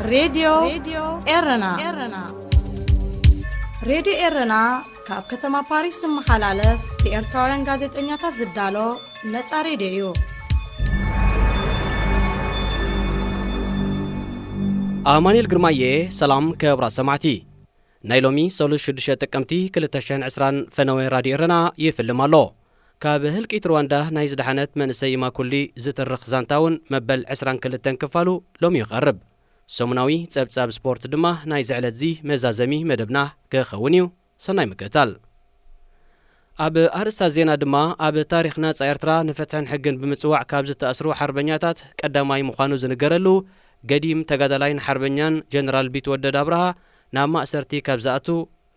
ሬድዮ ኤረና። ሬድዮ ኤረና ካብ ከተማ ፓሪስ ዝመሓላለፍ ብኤርትራውያን ጋዜጠኛታት ዝዳሎ ነጻ ሬድዮ እዩ። ኣማኑኤል ግርማየ። ሰላም ክቡራት ሰማዕቲ። ናይ ሎሚ ሰሉስ ሽዱሽተ ጥቅምቲ ክልተ ሽሕን ዕስራን ፈነወ ራድዮ ኤረና ይፍልም ኣሎ። ካብ ህልቂት ሩዋንዳ ናይ ዝደሓነት መንእሰይ ኢማኩሊ ዝትርኽ ዛንታ እውን መበል ዕስራን ክልተን ክፋሉ ሎሚ ይቐርብ። ሰሙናዊ ጸብጻብ ስፖርት ድማ ናይዚ ዕለትዚ መዛዘሚ መደብና ክኸውን እዩ። ሰናይ ምክትታል። ኣብ ኣርእስታት ዜና ድማ፣ ኣብ ታሪኽ ናጻ ኤርትራ ንፍትሕን ሕግን ብምጽዋዕ ካብ ዝተኣስሩ ሓርበኛታት ቀዳማይ ምዃኑ ዝንገረሉ ገዲም ተጋዳላይን ሓርበኛን ጀነራል ቢትወደድ ኣብርሃ ናብ ማእሰርቲ ካብ ዝኣቱ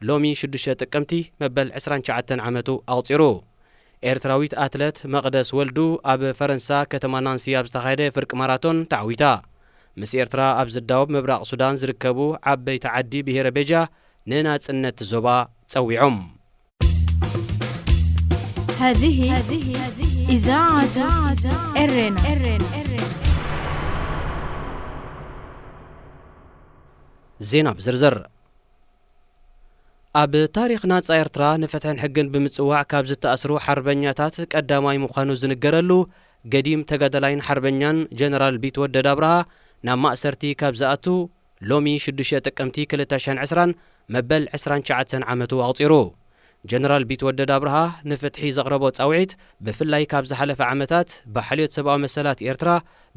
ሎሚ ሽዱሽተ ጥቅምቲ መበል ዕስራን ትሽዓተን ዓመቱ ኣቑጺሩ። ኤርትራዊት ኣትለት መቕደስ ወልዱ ኣብ ፈረንሳ ከተማ ናንሲ ኣብ ዝተኻየደ ፍርቂ ማራቶን ተዓዊታ። ምስ ኤርትራ ኣብ ዝዳወብ ምብራቕ ሱዳን ዝርከቡ ዓበይቲ ዓዲ ብሄረ ቤጃ ንናጽነት ዞባ ጸዊዖም። هذه إذاعة إرنا. ዜና ብዝርዝር። ኣብ ታሪኽ ናጻ ኤርትራ ንፍትሕን ሕግን ብምጽዋዕ ካብ ዝተኣስሩ ሓርበኛታት ቀዳማይ ምዃኑ ዝንገረሉ ገዲም ተጋዳላይን ሓርበኛን ጀነራል ቢትወደድ ኣብርሃ ናብ ማእሰርቲ ካብ ዝኣቱ ሎሚ ሽዱሽተ ጥቅምቲ ክልተ ሽሕን ዕስራን መበል ዕስራን ትሽዓተን ዓመቱ ኣቑጺሩ። ጀነራል ቢትወደድ ኣብርሃ ንፍትሒ ዘቕረቦ ጻውዒት፣ ብፍላይ ካብ ዝሓለፈ ዓመታት ብሓልዮት ሰብኣዊ መሰላት ኤርትራ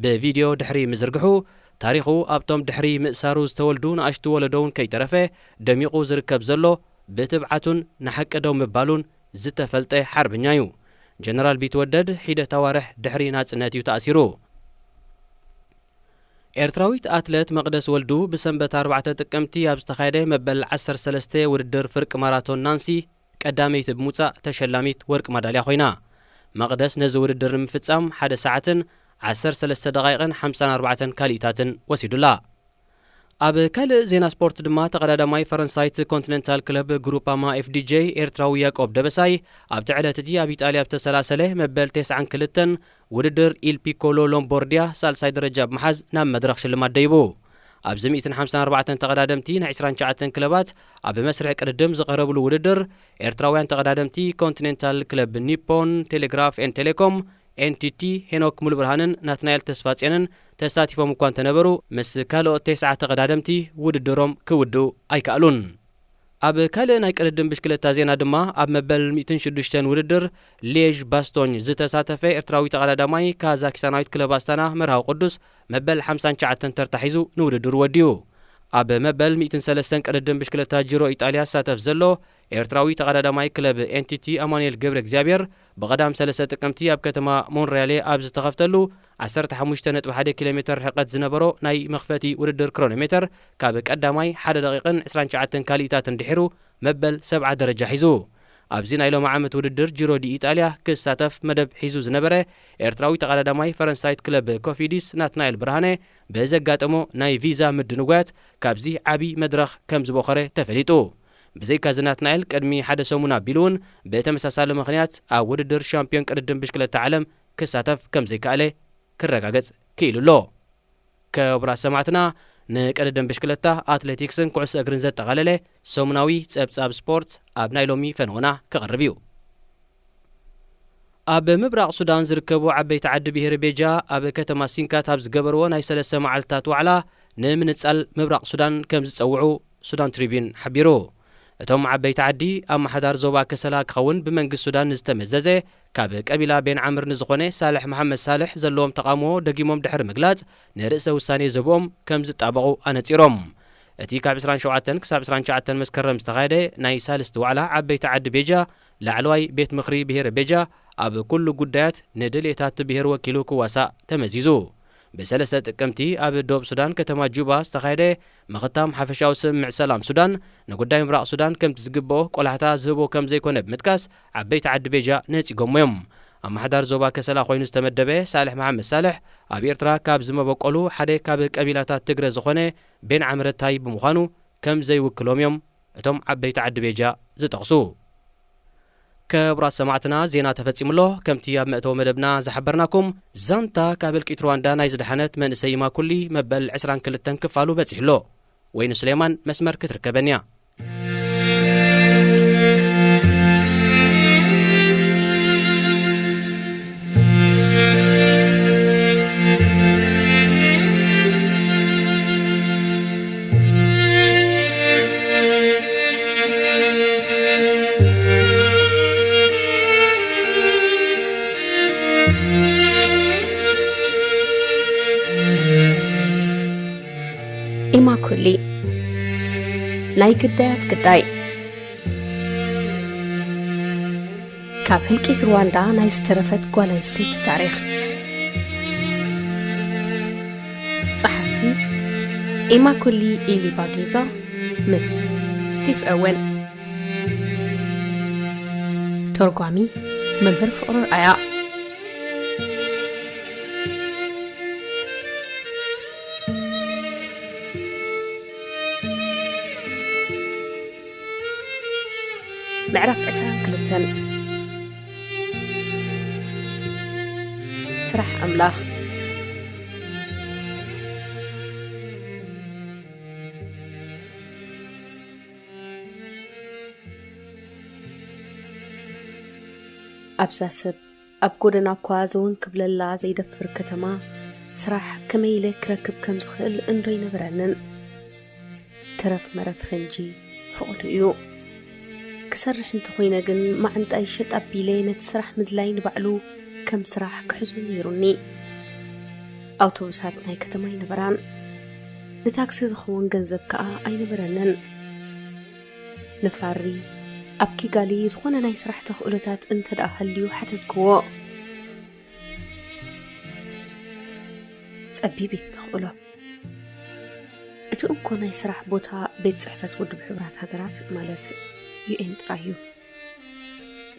ብቪድዮ ድሕሪ ምዝርግሑ፣ ታሪኹ ኣብቶም ድሕሪ ምእሳሩ ዝተወልዱ ንኣሽቱ ወለዶ እውን ከይተረፈ ደሚቑ ዝርከብ ዘሎ ብትብዓቱን ንሓቂ ደው ምባሉን ዝተፈልጠ ሓርበኛ እዩ። ጀነራል ቢትወደድ ሒደት ኣዋርሕ ድሕሪ ናጽነት እዩ ተኣሲሩ። ኤርትራዊት ኣትለት መቕደስ ወልዱ ብሰንበት ኣርባዕተ ጥቅምቲ ኣብ ዝተኻየደ መበል ዓሰርተ ሰለስተ ውድድር ፍርቂ ማራቶን ናንሲ ቀዳመይቲ ብምውጻእ ተሸላሚት ወርቂ ማዳልያ ኮይና። መቕደስ ነዚ ውድድር ንምፍጻም ሓደ ሰዓትን ዓሰርተ ሰለስተ ደቓይቕን ሓምሳን ኣርባዕተን ካልኢታትን ወሲዱላ። ኣብ ካልእ ዜና ስፖርት ድማ ተቐዳዳማይ ፈረንሳይት ኮንቲነንታል ክለብ ግሩፓማ ኤፍዲጄ ኤርትራዊ ያቆብ ደበሳይ ኣብቲ ዕለት እቲ ኣብ ኢጣልያ ብተሰላሰለ መበል ተስዓን ክልተን ውድድር ኢል ፒኮሎ ሎምቦርዲያ ሳልሳይ ደረጃ ብምሓዝ ናብ መድረኽ ሽልማት ደይቡ። ኣብዚ ሚእትን ሓምሳን ኣርባዕተን ተቐዳደምቲ ናይ ዕስራን ትሽዓተን ክለባት ኣብ መስርሕ ቅድድም ዝቐረብሉ ውድድር ኤርትራውያን ተቐዳደምቲ ኮንቲኔንታል ክለብ ኒፖን ቴሌግራፍ ኤን ቴሌኮም ኤንቲቲ ሄኖክ ሙሉብርሃንን ናትናኤል ተስፋጽዮንን ተሳቲፎም እኳ እንተነበሩ፣ ምስ ካልኦት ተስዓ ተቐዳደምቲ ውድድሮም ክውድኡ ኣይከኣሉን። ኣብ ካልእ ናይ ቅድድም ብሽክለታ ዜና ድማ፣ ኣብ መበል ሚእትን ሽዱሽተን ውድድር ሌዥ ባስቶኝ ዝተሳተፈ ኤርትራዊ ተቐዳዳማይ ካዛኪስታናዊት ክለብ ኣስታና መርሃዊ ቅዱስ መበል ሓምሳን ትሽዓተን ተርታ ሒዙ ንውድድሩ ወዲኡ። ኣብ መበል ሚእትን ሰለስተን ቅድድም ብሽክለታ ጂሮ ኢጣልያ ዝሳተፍ ዘሎ ኤርትራዊ ተቐዳዳማይ ክለብ ኤንቲቲ ኣማኑኤል ገብረ እግዚኣብሔር፣ ብቐዳም ሰለስተ ጥቅምቲ ኣብ ከተማ ሞንርያሌ ኣብ ዝተኸፍተሉ ዓሰርተ ሓሙሽተ ነጥቢ ሓደ ኪሎ ሜተር ርሕቀት ዝነበሮ ናይ መኽፈቲ ውድድር ክሮኖሜተር፣ ካብ ቀዳማይ ሓደ ደቂቕን ዕስራን ትሽዓተን ካልኢታትን ድሒሩ መበል ሰብዓ ደረጃ ሒዙ። ኣብዚ ናይ ሎሚ ዓመት ውድድር ጂሮ ዲ ኢጣልያ ክሳተፍ መደብ ሒዙ ዝነበረ ኤርትራዊ ተቐዳዳማይ ፈረንሳይት ክለብ ኮፊዲስ ናትናኤል ብርሃነ ብዘጋጠሞ ናይ ቪዛ ምድንጓያት ካብዚ ዓቢ መድረኽ ከም ዝበኾረ ተፈሊጡ። ብዘይካዚ ናትናኤል ቅድሚ ሓደ ሰሙን ኣቢሉ እውን ብተመሳሳሊ ምኽንያት ኣብ ውድድር ሻምፒዮን ቅድድም ብሽክለታ ዓለም ክሳተፍ ከም ዘይከኣለ ክረጋገጽ ክኢሉ ኣሎ። ክቡራት ሰማዕትና፣ ንቅድድም ብሽክለታ፣ ኣትሌቲክስን ኩዕሶ እግርን ዘጠቓለለ ሰሙናዊ ጸብጻብ ስፖርት ኣብ ናይ ሎሚ ፈነወና ክቐርብ እዩ። ኣብ ምብራቕ ሱዳን ዝርከቡ ዓበይቲ ዓዲ ብሄረ ቤጃ ኣብ ከተማ ሲንካት ኣብ ዝገበርዎ ናይ ሰለስተ መዓልትታት ዋዕላ ንምንጻል ምብራቕ ሱዳን ከም ዝጸውዑ ሱዳን ትሪቢዩን ሓቢሩ። እቶም ዓበይቲ ዓዲ፣ ኣመሓዳር ዞባ ከሰላ ክኸውን ብመንግስቲ ሱዳን ንዝተመዘዘ ካብ ቀቢላ ቤን ዓምር ንዝኾነ ሳልሕ መሓመድ ሳልሕ ዘለዎም ተቓውሞ ደጊሞም ድሕሪ ምግላጽ፣ ንርእሰ ውሳኔ ዞብኦም ከም ዝጣበቑ ኣነጺሮም። እቲ ካብ ዕስራን ሸውዓተን ክሳብ ዕስራን ትሽዓተን መስከረም ዝተኻየደ ናይ ሳልስቲ ዋዕላ ዓበይቲ ዓዲ ቤጃ፣ ላዕለዋይ ቤት ምኽሪ ብሄረ ቤጃ ኣብ ኩሉ ጉዳያት ንድልየታት ብሄር ወኪሉ ክዋሳእ ተመዚዙ። ብሰለስተ ጥቅምቲ ኣብ ዶብ ሱዳን ከተማ ጁባ ዝተኻየደ ምኽታም ሓፈሻዊ ስምምዕ ሰላም ሱዳን፣ ንጉዳይ ምብራቕ ሱዳን ከምቲ ዝግብኦ ቆላሕታ ዝህቦ ከም ዘይኮነ ብምጥቃስ፣ ዓበይቲ ዓዲ ቤጃ ነጺጎሞ እዮም። ኣመሓዳሪ ዞባ ከሰላ ኮይኑ ዝተመደበ ሳልሕ መሓመድ ሳልሕ፣ ኣብ ኤርትራ ካብ ዝመበቆሉ ሓደ ካብ ቀቢላታት ትግረ ዝኾነ ቤን ዓምረታይ ብምዃኑ ከም ዘይውክሎም እዮም እቶም ዓበይቲ ዓዲ ቤጃ ዝጠቕሱ። ክቡራት ሰማዕትና፣ ዜና ተፈጺሙ ኣሎ። ከምቲ ኣብ መእተዊ መደብና ዝሓበርናኩም፣ ዛንታ ካብ ህልቂት ሩዋንዳ ናይ ዝደሓነት መንእሰይ ኢማኩሊ መበል ዕስራን ክልተን ክፋሉ በጺሑ ኣሎ። ወይኑ ስሌማን መስመር ክትርከበን እያ። ኢማኩሊ፣ ናይ ግዳያት ግዳይ። ካብ ህልቂት ሩዋንዳ ናይ ዝተረፈት ጓል ኣንስተይቲ ታሪኽ። ጸሓፍቲ፣ ኢማኩሊ ኢሊባጊዛ ምስ ስቲቭ ኦወን። ተርጓሚ፣ መምህር ፍቕሩ ኣርኣያ። ምዕራፍ ዕስራን ክልተን። ስራሕ ኣምላኽ። ኣብዛ ሰብ ኣብ ጎደና እኳ ዘወን ክብለላ ዘይደፍር ከተማ፣ ስራሕ ከመይ ኢለ ክረክብ ከም ዝኽእል እንዶ ኣይነበረንን። ተረፍ መረፍ ፈንጂ ፍቑዱ እዩ። ክሰርሕ እንተኾይነ ግን፣ መዓንጣይ ሸጥ ኣቢለ ነቲ ስራሕ ምድላይ ንባዕሉ ከም ስራሕ ክሕዞ ነይሩኒ። ኣውቶቡሳት ናይ ከተማ ኣይነበራን። ንታክሲ ዝኸውን ገንዘብ ከኣ ኣይነበረንን። ንፋሪ ኣብ ኪጋሊ ዝኾነ ናይ ስራሕ ተኽእሎታት እንተ ደኣ ሃልዩ ሓተትክዎ። ጸቢብ እዩ እቲ ተኽእሎ። እቲ እንኮ ናይ ስራሕ ቦታ ቤት ጽሕፈት ውድብ ሕቡራት ሃገራት፣ ማለት ዩ ኤን ጥራይ እዩ።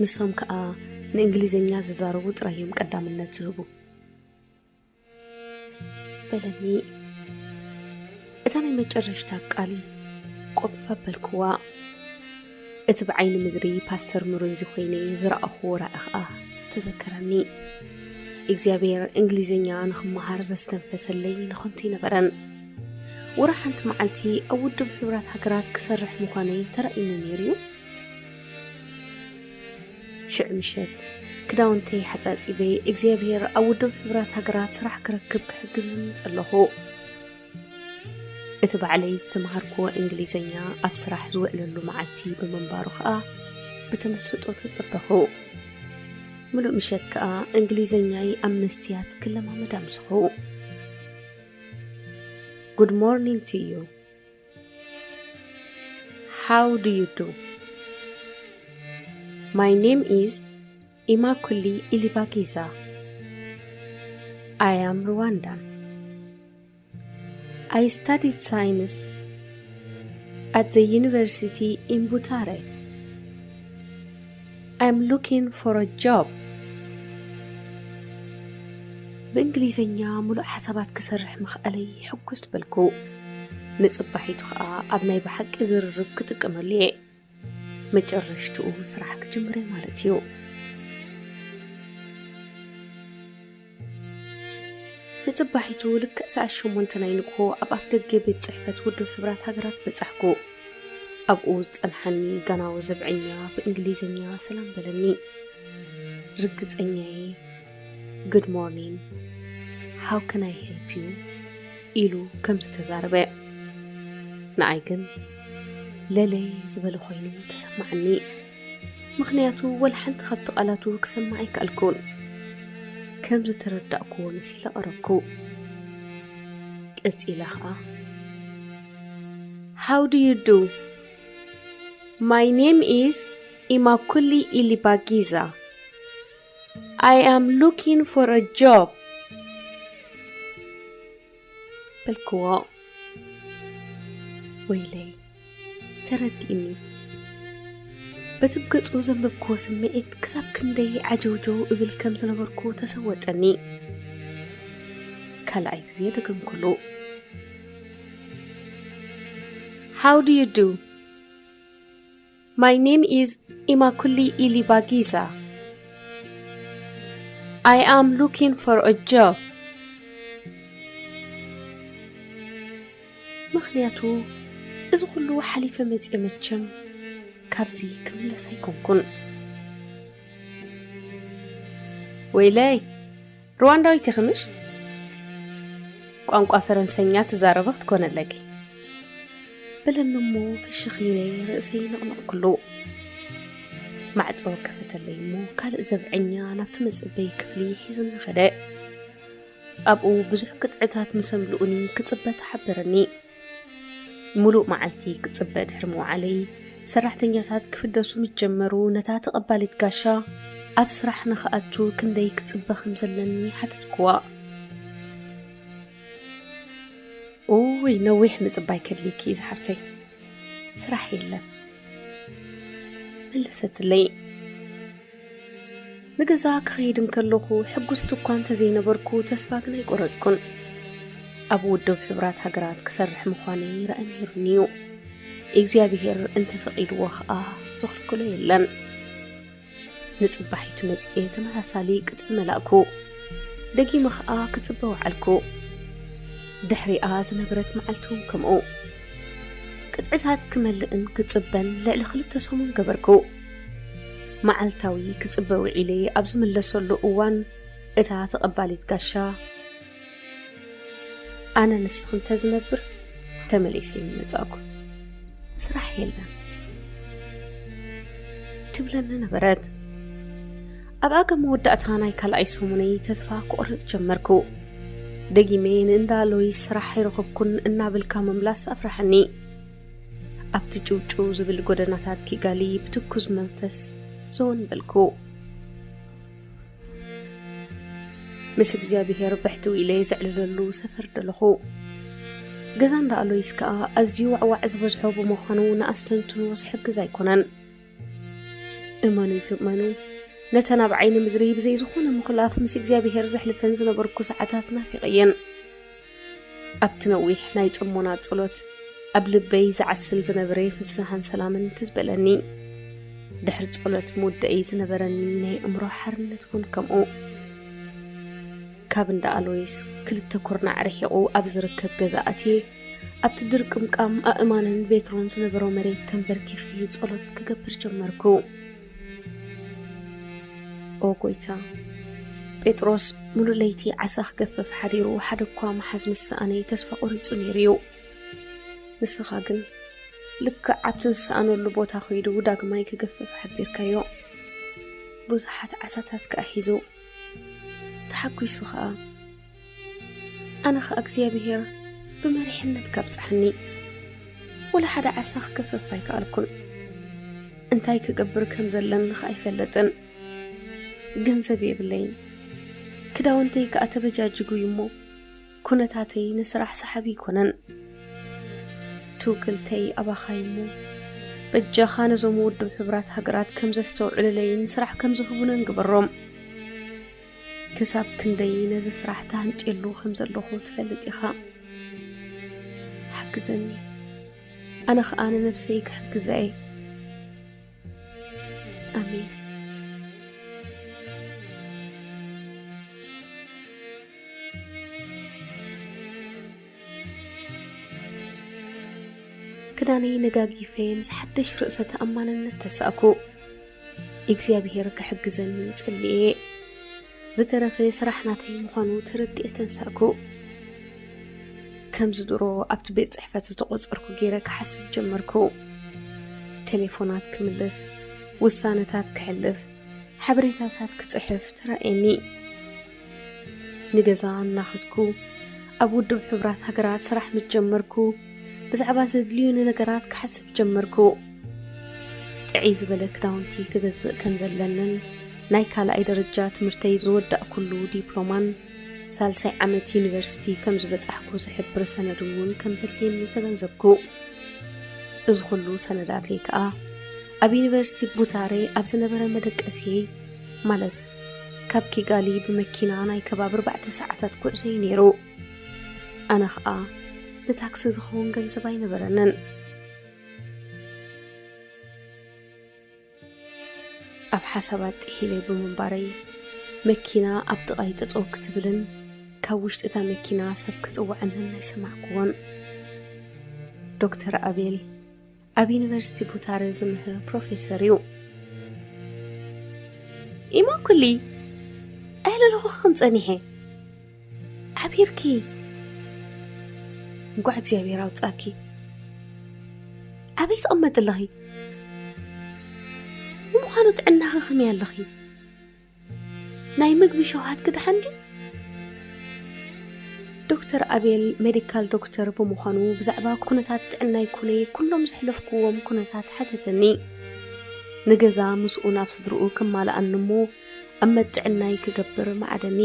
ንሶም ከኣ ንእንግሊዝኛ ዝዛረቡ ጥራይ እዮም ቀዳምነት ዝህቡ። በለኒ። እታ ናይ መጨረሽታ ቃል ቆብ ኣበልክዋ። እቲ ብዓይኒ ምድሪ ፓስተር ምሩንዚ ኮይነ ዝረኣኹዎ ራእይ ኸኣ ተዘከረኒ። እግዚኣብሔር እንግሊዝኛ ንኽመሃር ዘስተንፈሰለይ ንኸንቱ ኣይነበረን። ወረ ሓንቲ መዓልቲ ኣብ ውድብ ሕቡራት ሃገራት ክሰርሕ ምዃነይ ተራእዩኒ ነይሩ እዩ። ሽዑ ምሸት ክዳውንተይ ሓጻጺበ እግዚኣብሔር ኣብ ውድብ ሕቡራት ሃገራት ስራሕ ክረክብ ክሕግዘኒ ጸለኹ። እቲ ባዕለይ ዝተምሃርክዎ እንግሊዝኛ ኣብ ስራሕ ዝውዕለሉ መዓልቲ ብምንባሩ ኸኣ ብተመስጦ ተጸበኹ። ምሉእ ምሸት ከኣ እንግሊዝኛይ ኣብ መስትያት ክለማመድ ኣምስኹ። Good morning to you. How do you do? My name is Imakuli Ilibagiza. I am Rwandan. I studied science at the university in Butare. I'm looking for a job. ብእንግሊዝኛ ምሉእ ሓሳባት ክሰርሕ ምኽኣለይ ሕጉስ በልኩ። ንጽባሒቱ ኸኣ ኣብ ናይ ብሓቂ ዝርርብ ክጥቀመሉ እየ። መጨረሽትኡ ስራሕ ክጅምር እየ ማለት እዩ። ንጽባሒቱ ልክዕ ሰዓት ሸሞንተ ናይ ንግሆ ኣብ ኣፍ ደገ ቤት ጽሕፈት ውድብ ሕቡራት ሃገራት በጻሕኩ። ኣብኡ ዝጸንሓኒ ጋናዊ ዘብዐኛ ብእንግሊዝኛ ሰላም በለኒ። ርግጸኛየ፣ "Good morning, how can I help you?" ኢሉ ከም ዝተዛረበ። ንኣይ ግን ለለ ዝበለ ኮይኑ ተሰማዓኒ። ምኽንያቱ ወላ ሓንቲ ካብቲ ቃላቱ ክሰምዕ ኣይከኣልኩን። ከም ዝተረዳእኩዎ መሲለ ቀረብኩ። ቀጺለ ኸኣ፣ "How do you do? My name is Imakuli Ilibagiza. I am looking for a job." በልክዎ። ወይለይ፣ ተረዲእኒ። በቲ ብገጹ ዘንበብክዎ ስምዒት ክሳብ ክንደይ ዓጀውጀው እብል ከም ዝነበርኩ ተሰወጠኒ። ካልኣይ ግዜ ደገምኩሉ። "How do you do? My name is Imakuli Ilibagiza. I am looking for a job. ምኽንያቱ እዚ ኩሉ ሓሊፈ መፅየ መቸም ካብዚ ክምለስ ኣይኮንኩን። ወይለይ፣ ሩዋንዳዊት ኢኺ ምሽ? ቋንቋ ፈረንሰኛ ትዛረቢ ክትኮነ ኣለኪ። በለኒ እሞ ፍሽኽ ኢለ ርእሰይ ነቕነቕኩሉ። ማዕጾ ከፈተለይ እሞ ካልእ ዘብዐኛ ናብቲ መጸበዪ ክፍሊ ሒዙኒ ኸደ። ኣብኡ ብዙሕ ቅጥዕታት ምስ ኣምልኡኒ ክጽበ ተሓበረኒ። ሙሉእ መዓልቲ ክጽበ ድሕሪ ምውዓለይ፣ ሰራሕተኛታት ክፍደሱ ምስ ጀመሩ ነታ ተቐባሊት ጋሻ ኣብ ስራሕ ንኽኣቱ ክንደይ ክጽበ ከም ዘለኒ ሓተትክዋ። እውይ፣ ነዊሕ ምጽባይ ከድልይኪ እዩ ዝሓፍተይ፣ ስራሕ የለን፣ መለሰትለይ። ንገዛ ክኸይድ እንከለኹ ሕጉስቲ እኳ እንተዘይነበርኩ፣ ተስፋ ግን ኣይቆረጽኩን። ኣብ ውድብ ሕቡራት ሃገራት ክሰርሕ ምዃነይ ይረአ ነይሩኒ እዩ። እግዚኣብሄር እንተፈቒድዎ ኸኣ ዝኽልክሎ የለን። ንጽባሒቱ መጺኤ ተመሳሳሊ ቅጥዒ መላእኩ። ደጊመ ኸኣ ክጽበ ወዓልኩ። ድሕሪኣ ዝነበረት መዓልቲ እውን ከምኡ። ቅጥዕታት ክመልእን ክጽበን ልዕሊ ክልተ ሰሙን ገበርኩ። መዓልታዊ ክጽበ ውዒለ ኣብ ዝምለሰሉ እዋን፣ እታ ተቐባሊት ጋሻ፣ ኣነ ንስኺ እንተዝነብር ተመሊሰ ይምመጻእኩ። ስራሕ የለን ትብለኒ ነበረት። ኣብ ኣጋ መወዳእታ ናይ ካልኣይ ሰሙነይ ተስፋ ክቆርጽ ጀመርኩ። ደጊመ ንእንዳ ሎይስ ስራሕ ኣይረኸብኩን እናበልካ ምምላስ ኣፍረሐኒ። ኣብቲ ጭውጭው ዝብል ጎደናታት ኪጋሊ ብትኩዝ መንፈስ ዘወን በልኩ። ምስ እግዚኣብሄር ብሕትው ኢለ ዘዕልለሉ ሰፈር ደለኹ። ገዛ እንዳ ኣሎይስ ከኣ ኣዝዩ ዋዕዋዕ ዝበዝሖ ብምዃኑ ንኣስተንትኖ ዝሕግዝ ኣይኮነን። እመኑ ይትእመኑ፣ ነተን ኣብ ዓይኒ ምድሪ ብዘይ ዝኾነ ምኹላፍ ምስ እግዚኣብሄር ዘሕልፈን ዝነበርኩ ሰዓታት ናፊቐየን። ኣብቲ ነዊሕ ናይ ጽሞና ጸሎት ኣብ ልበይ ዝዓስል ዝነበረ ፍስሃን ሰላምን ትዝ በለኒ። ድሕሪ ጸሎት ምውደአይ ዝነበረኒ ናይ ኣእምሮ ሓርነት እውን ከምኡ። ካብ እንዳ ኣሎይስ ክልተ ኩርናዕ ርሒቑ ኣብ ዝርከብ ገዛ ኣትየ፣ ኣብቲ ድርቅምቃም ኣእማንን ቤትሮን ዝነበሮ መሬት ተንበርኪኸ ጸሎት ክገብር ጀመርኩ። ኦ ጎይታ፣ ጴጥሮስ ሙሉእ ለይቲ ዓሳ ክገፍፍ ሓዲሩ ሓደ እኳ ምሓዝ ምስ ሰኣነ ተስፋ ቆሪጹ ነይሩ እዩ። ንስኻ ግን ልክዕ ኣብቲ ዝሰኣነሉ ቦታ ከይዱ ዳግማይ ክገፍፍ ሓቢርካዮ። ብዙሓት ዓሳታት ከኣ ሒዙ ተሓጒሱ ኸኣ። ኣነ ኸኣ እግዚኣብሄር ብመሪሕነት ካብጽሓኒ። ወላ ሓደ ዓሳ ክገፍፍ ኣይከኣልኩን። እንታይ ክገብር ከም ዘለኒ ኸኣ ኣይፈልጥን። ገንዘብ የብለይን። ክዳውንተይ ከኣ ተበጃጅጉ እዩ እሞ፣ ኩነታተይ ንስራሕ ሰሓቢ ኣይኮነን። ትውክልተይ ኣባኻ እዩ እሞ፣ በጃኻ ነዞም ውድብ ሕቡራት ሃገራት ከም ዘስተውዕሉለይን ስራሕ ከም ዝህቡንን ግበሮም። ክሳብ ክንደይ ነዚ ስራሕ ተሃንጥየሉ ከም ዘለኹ ትፈልጥ ኢኻ። ሓግዘኒ፣ ኣነ ኸኣ ንነብሰይ ክሕግዛ እየ። ኣሜን። ክዳነይ ነጋጊፈ ምስ ሓድሽ ርእሰ ተኣማንነት ተሳእኩ። እግዚኣብሄር ክሕግዘኒ ጸልየ። ዝተረፈ ስራሕ ናተይ ምዃኑ ተረዲኤ ተንሳእኩ። ከምዚ ድሮ ኣብቲ ቤት ጽሕፈት ዝተቖጸርኩ ገይረ ክሓስብ ጀመርኩ። ቴሌፎናት ክምልስ፣ ውሳነታት ክሕልፍ፣ ሓበሬታታት ክጽሕፍ ተራእየኒ። ንገዛ እናኸድኩ፣ ኣብ ውድብ ሕቡራት ሃገራት ስራሕ ምስ ጀመርኩ፣ ብዛዕባ ዘድልዩኒ ነገራት ክሓስብ ጀመርኩ። ጥዕይ ዝበለ ክዳውንቲ ክገዝእ ከም ዘለንን ናይ ካልኣይ ደረጃ ትምህርተይ ዝወዳእኩሉ ዲፕሎማን ሳልሳይ ዓመት ዩኒቨርሲቲ ከም ዝበጻሕኩ ዝሕብር ሰነድ እውን ከም ዘድልየኒ ተገንዘብኩ። እዚ ኩሉ ሰነዳተይ ከኣ ኣብ ዩኒቨርሲቲ ቡታሬ ኣብ ዝነበረ መደቀስየይ፣ ማለት ካብ ኪጋሊ ብመኪና ናይ ከባቢ ኣርባዕተ ሰዓታት ጉዕዞ እዩ ነይሩ። ኣነ ኸኣ ንታክሲ ዝኸውን ገንዘብ ኣይነበረንን። ኣብ ሓሳባት ጥሒለ ብምንባረይ፣ መኪና ኣብ ጥቓይ ጠጠው ክትብልን ካብ ውሽጢ እታ መኪና ሰብ ክጽውዐንን ኣይሰማዕኩዎን። ዶክተር ኣቤል ኣብ ዩኒቨርሲቲ ቡታረ ዝምህር ፕሮፌሰር እዩ። ኢማኩሊ፣ ኣየለለኹኽን ጸኒሐ። ዓቢርኪ። እንኳዕ እግዚኣብሔር ኣውጻእኪ። ኣበይ ትቕመጢ ኣለኺ? ንምዃኑ ጥዕናኺ ከመይ ኣለኺ? ናይ ምግቢ ሸውሃትኪ ደሓን ድዩ? ዶክተር ኣቤል ሜዲካል ዶክተር ብምዃኑ ብዛዕባ ኩነታት ጥዕናይ ኮነ ኩሎም ዘሕለፍኩዎም ኩነታት ሓተተኒ። ንገዛ ምስኡ ናብ ስድርኡ ክማልኣኒ እሞ ኣብ መጥዕናይ ክገብር መዓደኒ።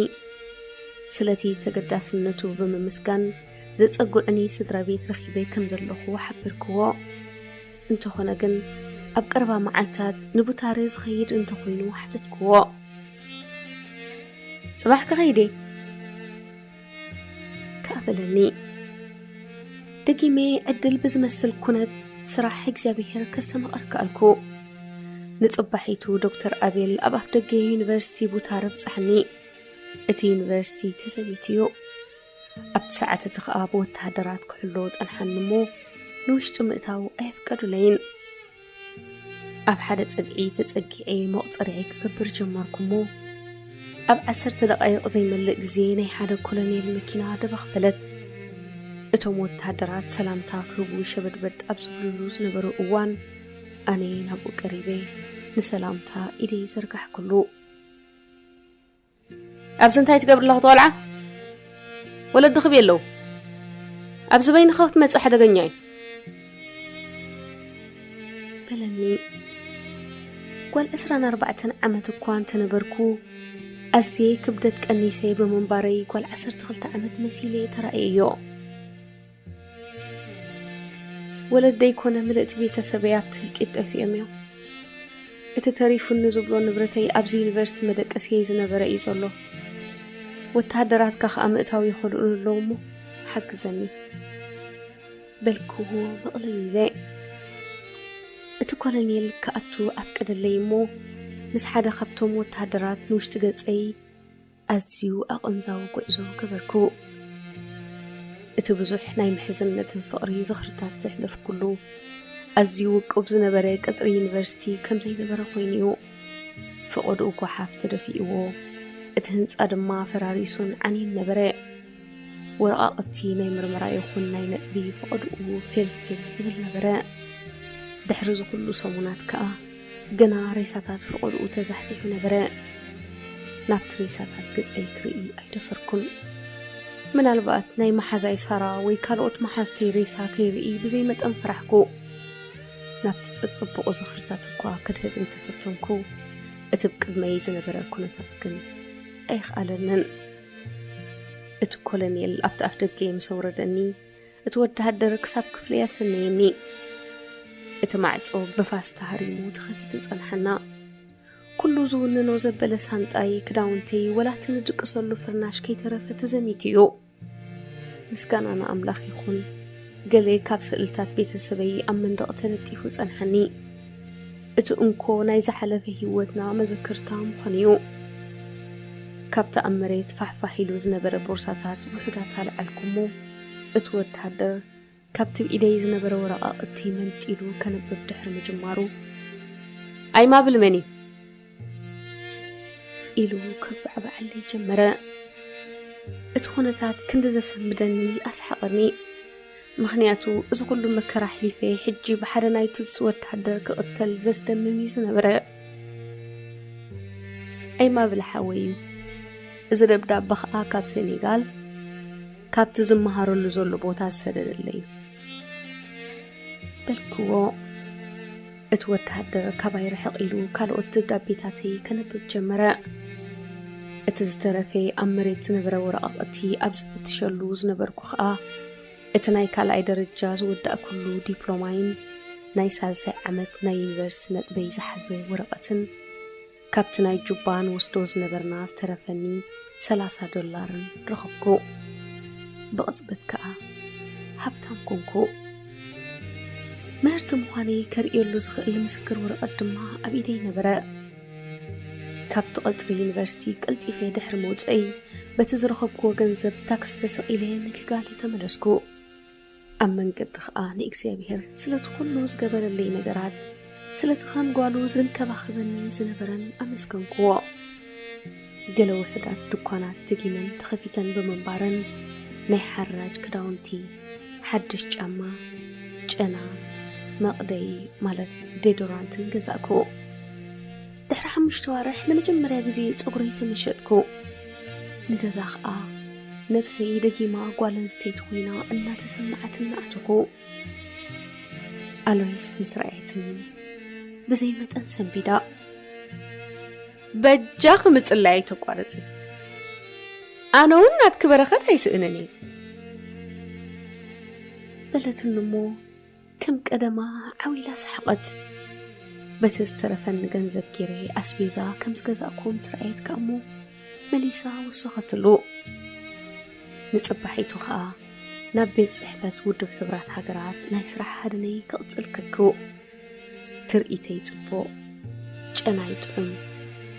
ስለቲ ተገዳስነቱ ብምምስጋን፣ ዘጸግዑኒ ስድራ ቤት ረኺበ ከም ዘለኹ ሓበርክዎ። እንተኾነ ግን፣ ኣብ ቀረባ መዓልታት ንቡታረ ዝኸይድ እንተኾይኑ ሓተትክዎ። ጽባሕ ክኸይድ እየ ከኣ በለኒ። ደጊመ ዕድል ብዝመስል ኩነት ስራሕ እግዚኣብሔር ከስተማቕር ከኣልኩ። ንጽባሒቱ ዶክተር ኣቤል ኣብ ኣፍደገ ዩኒቨርሲቲ ቡታረ ኣብጽሓኒ። እቲ ዩኒቨርሲቲ ተዘሚቱ እዩ። ኣብቲ ሰዓት እቲ ኸኣ ብወተሃደራት ክሕሎ ጸንሓኒ እሞ፣ ንውሽጢ ምእታው ኣየፍቀዱለይን። ኣብ ሓደ ጸግዒ ተጸጊዐ መቑጸርያይ ክገብር ጀመርኩ እሞ፣ ኣብ ዓሰርተ ደቓይቕ ዘይመልእ ግዜ ናይ ሓደ ኮሎኔል መኪና ደበኽ በለት። እቶም ወተሃደራት ሰላምታ ክህቡ ሸበድበድ ኣብ ዝብልሉ ዝነበሩ እዋን፣ ኣነ ናብኡ ቀሪበ ንሰላምታ ኢደይ ዘርጋሕኩሉ። ኣብዚ እንታይ ትገብሪ ኣለኺ እቲ ቆልዓ? ወለዲ ክብየ ኣለዉ። ኣብዚ በይንኺ ክትመጺ ሓደገኛ እዩ። በለኒ። ጓል ዕስራን ኣርባዕተን ዓመት እኳ እንተነበርኩ፣ ኣዝየ ክብደት ቀኒሰ ብምንባረይ ጓል ዓሰርተ ክልተ ዓመት መሲለ ተራእየዮ። ወለደይ ኮነ ምልእቲ ቤተሰበይ ኣብቲ ህልቂት ጠፊኦም እዮም። እቲ ተሪፉኒ ዝብሎ ንብረተይ ኣብዚ ዩኒቨርሲቲ መደቀስየይ ዝነበረ እዩ ዘሎ። ወተሃደራትካ ከኣ ምእታው ይኸልኡኒ ኣለዉ እሞ ሓግዘኒ በልክዎ መቕልል ኢለ። እቲ ኮሎኔል ክኣቱ ኣፍቀደለይ እሞ ምስ ሓደ ካብቶም ወተሃደራት ንውሽጢ ገጸይ ኣዝዩ ኣቐንዛዊ ጉዕዞ ገበርኩ። እቲ ብዙሕ ናይ ምሕዝነትን ፍቕሪ ዝኽርታት ዘሕለፍኩሉ ኣዝዩ ውቁብ ዝነበረ ቀጽሪ ዩኒቨርሲቲ ከም ዘይነበረ ኮይኑ እዩ። ፈቐድኡ ጓሓፍ ተደፊእዎ፣ እቲ ህንጻ ድማ ፈራሪሱን ዓንዩን ነበረ። ወረቓቕቲ ናይ ምርመራ ይኹን ናይ ነጥቢ ፈቐድኡ ፌልፌል ይብል ነበረ። ድሕሪ እዚ ኩሉ ሰሙናት ከኣ ገና ሬሳታት ፈቐድኡ ተዛሕዚሑ ነበረ። ናብቲ ሬሳታት ገጸይ ክርኢ ኣይደፈርኩን። ምናልባት ናይ መሓዛይ ሳራ ወይ ካልኦት መሓዙተይ ሬሳ ከይርኢ ብዘይ መጠን ፈራሕኩ። ናብቲ ጸጽቡቑ ዝኽርታት እኳ ክድህብ እንተፈተንኩ፣ እቲ ብቅድመይ ዝነበረ ኩነታት ግን ኣይኸኣለንን። እቲ ኮሎኔል ኣብቲ ኣፍደገ ምስ ኣውረደኒ፣ እቲ ወተሃደር ክሳብ ክፍለይ ኣሰነየኒ። እቲ ማዕጾ ብፋስ ተሃሪሙ ተኸፊቱ ጸንሓና። ኩሉ ዝውንኖ ዘበለ ሳንጣይ፣ ክዳውንተይ፣ ወላ እቲ ንድቅሰሉ ፍርናሽ ከይተረፈ ተዘሚቱ እዩ። ምስጋና ንኣምላኽ ይኹን፣ ገለ ካብ ስእልታት ቤተሰበይ ኣብ መንደቕ ተለጢፉ ጸንሓኒ። እቲ እንኮ ናይ ዝሓለፈ ህይወትና መዘክርታ ምዃኑ እዩ። ካብቲ ኣብ መሬት ፋሕፋሕ ኢሉ ዝነበረ ቦርሳታት ውሑዳት ኣልዓልኩ እሞ፣ እቲ ወተሃደር ካብቲ ብኢደይ ዝነበረ ወረቓቕቲ መንጢሉ ከንብብ ድሕሪ ምጅማሩ፣ "ኣይማብል መን እዩ?" ኢሉ ከጉባዕባዓለይ ጀመረ። እቲ ኩነታት ክንዲ ዘሰንብደኒ ኣስሓቐኒ። ምኽንያቱ፣ እዚ ኩሉ መከራ ኣሕሊፈ፣ ሕጂ ብሓደ ናይ ቱትሲ ወተሃደር ክቕተል ዘስደምም እዩ ዝነበረ። ኣይማብል ሓወይ እዩ። እዚ ደብዳበ ኸኣ ካብ ሴኔጋል፣ ካብቲ ዝመሃረሉ ዘሎ ቦታ ዝሰደደለይ እዩ። በልክዎ። እቲ ወተሃደር ካባይ ርሕቕ ኢሉ ካልኦት ደብዳቤታተይ ከንብብ ጀመረ። እቲ ዝተረፈ ኣብ መሬት ዝነበረ ወረቓቕቲ ኣብ ዝፍትሸሉ ዝነበርኩ ኸኣ፣ እቲ ናይ ካልኣይ ደረጃ ዝወዳእኩሉ ዲፕሎማይን ናይ ሳልሳይ ዓመት ናይ ዩኒቨርሲቲ ነጥበይ ዝሓዘ ወረቐትን፣ ካብቲ ናይ ጁባ ንወስዶ ዝነበርና ዝተረፈኒ ሰላሳ ዶላርን ረኸብኩ። ብቕጽበት ከኣ ሃብታም ኮንኩ። ምህርቲ ምዃነይ ከርእየሉ ዝኽእል ምስክር ወረቐት ድማ ኣብ ኢደይ ነበረ። ካብቲ ቀጽሪ ዩኒቨርሲቲ ቀልጢፈ ድሕሪ ምውጸይ፣ በቲ ዝረኸብክዎ ገንዘብ ታክሲ ተሰቒለ ንኪጋሊ ተመለስኩ። ኣብ መንገዲ ኸኣ ንእግዚኣብሔር ስለቲ ኩሉ ዝገበረለይ ነገራት፣ ስለቲ ከም ጓሉ ዝንከባኸበኒ ዝነበረን ኣመስገንክዎ። ገለ ውሑዳት ድኳናት ደጊመን ተኸፊተን ብምንባረን፣ ናይ ሓራጅ ክዳውንቲ፣ ሓድሽ ጫማ፣ ጨና፣ መቕደዪ ማለት ዴዶራንትን ገዛእኩ። ድሕሪ ሓሙሽተ ዋርሕ ንመጀመርያ ግዜ ጸጉረይ ተመሸጥኩ። ንገዛ ኸኣ ነብሰይ ደጊማ ጓል ኣንስተይቲ ኮይና እናተሰማዓትኒ ኣተኹ። ኣሎይስ ምስ ረኣየትኒ ብዘይ መጠን ሰንቢዳ፣ "በጃኺ ምጽላይ ኣይተቋርጺ፣ ኣነ እውን ናትኪ በረኸት ኣይስእንን እየ" በለትኒ እሞ ከም ቀደማ ዓው ኢላ ሰሓቐት። በቲ ዝተረፈኒ ገንዘብ ገይረ ኣስቤዛ ከም ዝገዛእኩ ምስ ረኣየት ከኣ እሞ መሊሳ ወሰኸትሉ። ንጽባሒቱ ከኣ ናብ ቤት ጽሕፈት ውድብ ሕቡራት ሃገራት ናይ ስራሕ ሃደነይ ክቕጽል ከድኩ። ትርኢተይ ጽቡቕ፣ ጨናይ ጥዑም፣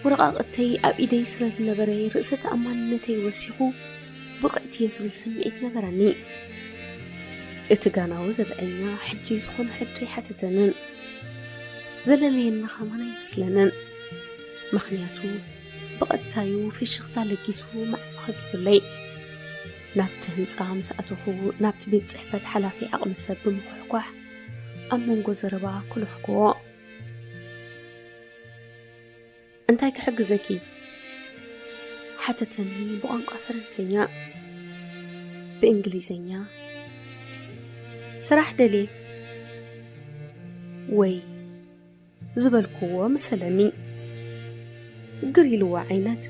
ወረቓቕተይ ኣብ ኢደይ ስለ ዝነበረ ርእሰ ተኣማንነተይ ወሲኹ ብቕዕቲ እየ ዝብል ስምዒት ነበረኒ። እቲ ጋናዊ ዘብዐኛ ሕጂ ዝኾነ ሕቶ ኣይሓተተንን። ዘለለየኒ ኸማን ኣይመስለንን። ምኽንያቱ ብቐጥታዩ ፍሽኽታ ለጊሱ ማዕጾ ከፊቱለይ። ናብቲ ህንጻ ምስ ኣተኹ ናብቲ ቤት ጽሕፈት ሓላፊ ዓቕሚ ሰብ ብምኹሕኳሕ ኣብ መንጎ ዘረባ ኮለፍክዎ። "እንታይ ክሕግዘኪ?" ሓተተኒ ብቋንቋ ፈረንሰኛ። ብእንግሊዘኛ፣ "ስራሕ ደልየ" ወይ ዝበልክዎ መሰለኒ። ግር ኢልዎ ዓይነት።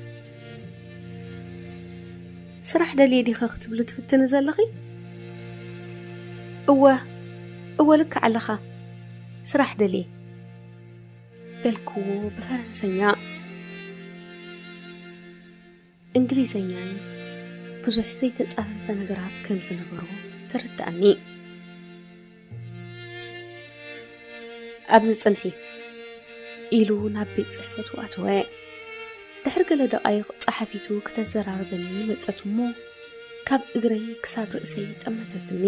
"ስራሕ ደልየ ዲኺ ክትብሊ ትፍትኒ ዘለኺ?" "እወ፣ እወ፣ ልክዕ ኣለኻ። ስራሕ ደልየ" በልክዎ ብፈረንሰኛ። እንግሊዘኛይ ብዙሕ ዘይተጻፈፈ ነገራት ከም ዝነበሮ ተረዳእኒ። "ኣብዚ ጽንሒ" ኢሉ ናብ ቤት ጽሕፈቱ ኣተወ። ድሕሪ ገለ ደቓይቕ ጸሓፊቱ ክተዘራርበኒ መጸት እሞ ካብ እግረይ ክሳብ ርእሰይ ጠመተትኒ።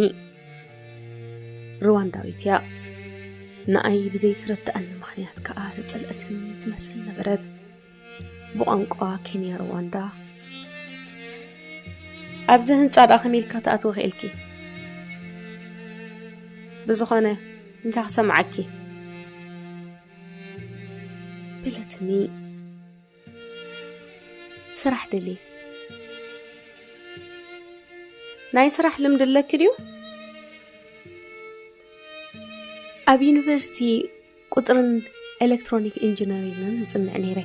ሩዋንዳዊት እያ። ንኣይ ብዘይተረድኣኒ ምኽንያት ከኣ ዝጸልአትኒ ትመስል ነበረት። ብቋንቋ ኬንያ ሩዋንዳ፣ "ኣብዚ ህንጻ ደኣ ከመይ ኢልካ ትኣትዊ ክኢልኪ? ብዝኾነ እንታይ ክሰምዓኪ?" በለትኒ። "ስራሕ ደልየ" "ናይ ስራሕ ልምዲ ኣለኪ ድዩ?" "ኣብ ዩኒቨርሲቲ ቁጽርን ኤሌክትሮኒክ ኢንጂነሪንግን እጽንዕ ነይረ።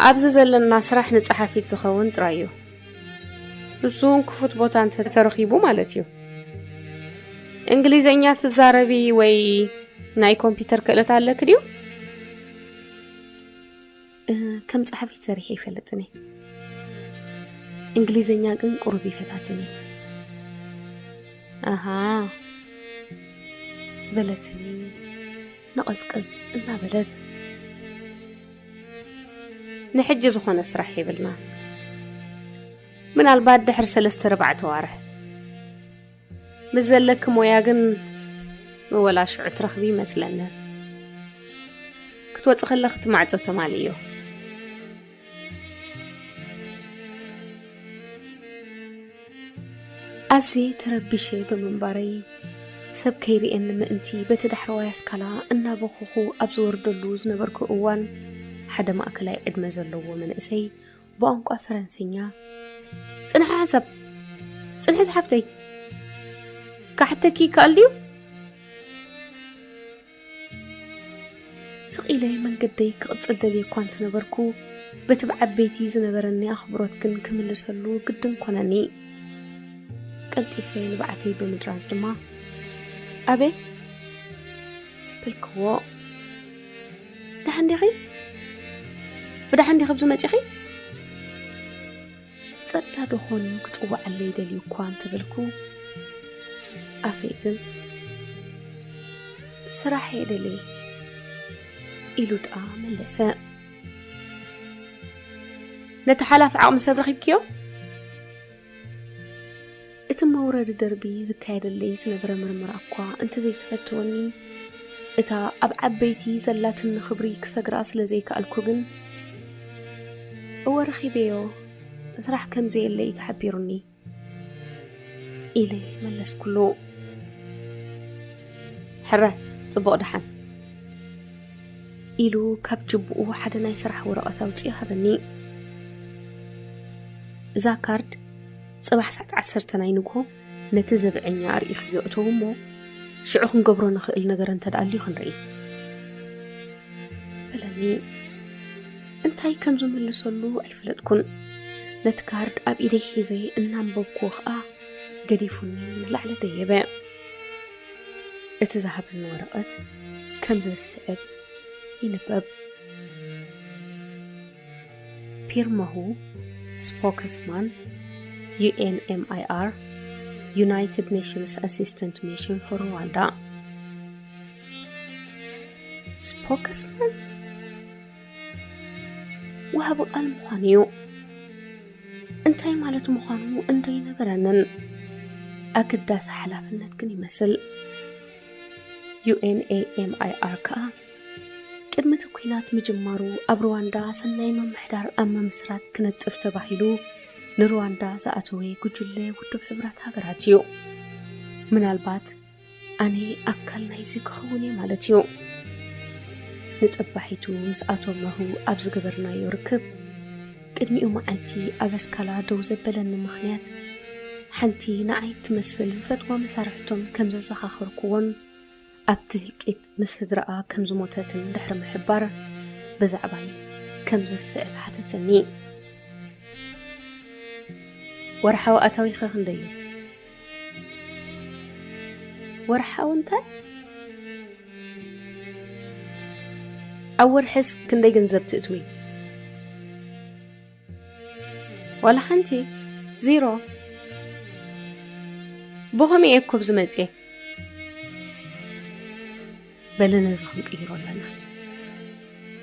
ኣብዚ ዘለና ስራሕ ንጸሓፊት ዝኸውን ጥራይ እዩ። ንሱ እውን ክፉት ቦታ እንተተረኺቡ ማለት እዩ። እንግሊዘኛ ትዛረቢ ወይ ናይ ኮምፒውተር ክእለት ኣለኪ ድዩ?" "እ፣ ከም ጸሓፊት ሰሪሐ ይፈልጥን እየ። እንግሊዘኛ ግን ቁሩብ ይፈታትን እየ።" "ኣሃ" በለትኒ ነቐዝቀዝ እናበለት። "ንሕጂ ዝኾነ ስራሕ የብልና። ምናልባት ድሕሪ ሰለስተ ኣርባዕተ ዋርሕ። ምስ ዘለኪ ሞያ ግን ወላ ሽዑ ትረኽቢ ይመስለኒ። ክትወጺ ከለኺ እቲ ማዕጾ ተማልእዮ።" ኣዝየ ተረቢሸ ብምንባረይ፣ ሰብ ከይርእየኒ ምእንቲ በቲ ዳሕረዋይ ኣስካላ እናበኸኹ ኣብ ዝወርደሉ ዝነበርኩ እዋን፣ ሓደ ማእከላይ ዕድመ ዘለዎ መንእሰይ ብቋንቋ ፈረንሰኛ፣ "ጽንሒ ሓንሳብ፣ ጽንሒ ዝሓፍተይ፣ ክሓተኪ ይከኣል ድዩ?" ስቕ ኢለ መንገደይ ክቕጽል ደልየ እኳ እንተነበርኩ፣ በቲ ብዓበይቲ ዝነበረኒ ኣኽብሮት ግን ክምልሰሉ ግድን ኮነኒ። ቀልጢፈ ንብዓተይ ብምድራዝ ድማ፣ "ኣቤት?" በልክዎ። "ደሓን ዲኺ? ብደሓን ዲኺ ኣብዚ መጺኺ?" ጸጥታ ዶ ኾን ክጽውዓለይ ደልዩ እኳ እንተበልኩ፣ ኣፈይ ግን፣ "ስራሕ እየ ደልየ" ኢሉ ደኣ መለሰ። ነቲ ሓላፊ ዓቕሚ ሰብ ረኺብክዮ? እቲ መውረዲ ደርቢ ዝካየደለይ ዝነበረ ምርመራ እኳ እንተዘይተፈተወኒ፣ እታ ኣብ ዓበይቲ ዘላትኒ ክብሪ ክሰግራ ስለ ዘይከኣልኩ ግን፣ እወ ረኺበዮ፣ ስራሕ ከም ዘየለ እዩ ተሓቢሩኒ። ኢለ መለስኩሉ። ሕረ፣ ጽቡቕ ደሓን። ኢሉ ካብ ጅቡኡ ሓደ ናይ ስራሕ ወረቐት ኣውጺኡ ሃበኒ። እዛ ካርድ ጽባሕ ሰዓት ዓሰርተ ናይ ንግሆ ነቲ ዘብዐኛ ኣርእኽዮ እተው እሞ፣ ሽዑ ክንገብሮ ንኽእል ነገር እንተ ደኣ ኣልዩ ክንርኢ። በለኒ። እንታይ ከም ዝምልሰሉ ኣይፈለጥኩን። ነቲ ካርድ ኣብ ኢደይ ሒዘ እናንበብኩዎ ኸኣ ገዲፉኒ ንላዕሊ ደየበ። እቲ ዝሃበኒ ወረቐት ከም ዘስዕብ ይንበብ። ፒርመሁ፣ ስፖክስማን፣ ዩ ኤን ኤም ኣይ ኣር፣ United Nations Assistance Mission for Rwanda። ስፖክስማን? ወሃቢ ቃል ምዃኑ እዩ። እንታይ ማለት ምዃኑ እንዶ ይነገረንን። ኣገዳሲ ሓላፍነት ግን ይመስል። ዩ ኤን ኤ ኤም ኣይ ኣር ከኣ ቅድሚ እቲ ኲናት ምጅማሩ ኣብ ሩዋንዳ ሰናይ ምምሕዳር ኣብ ምምስራት ክነጥፍ ተባሂሉ ንሩዋንዳ ዝኣተወ ጉጅለ ውድብ ሕቡራት ሃገራት እዩ። ምናልባት ኣነ ኣካል ናይዚ ክኸውን እየ ማለት እዩ። ንጸባሒቱ ምስ ኣቶ መሁ ኣብ ዝገበርናዮ ርክብ፣ ቅድሚኡ መዓልቲ ኣብ ኣስካላ ደው ዘበለኒ ምኽንያት፣ ሓንቲ ንዓይ እትመስል ዝፈትዋ መሳርሕቶም ከም ዘዘኻኸርኩዎን ኣብቲ ህልቂት ምስ ስድራኣ ከም ዝሞተትን ድሕሪ ምሕባር፣ ብዛዕባይ ከም ዘስዕብ ሓተተኒ። ወርሓዊ ኣታዊኸ ክንደይ እዩ? ወርሓዊ እንታይ? ኣብ ወርሕስ ክንደይ ገንዘብ ትእትዊ? ዋላ ሓንቲ፣ ዚሮ። ብኸመይ እየ እኮ ኣብዚ መጽየ? በሊ ነዚ ክንቅይሮ ኣለና።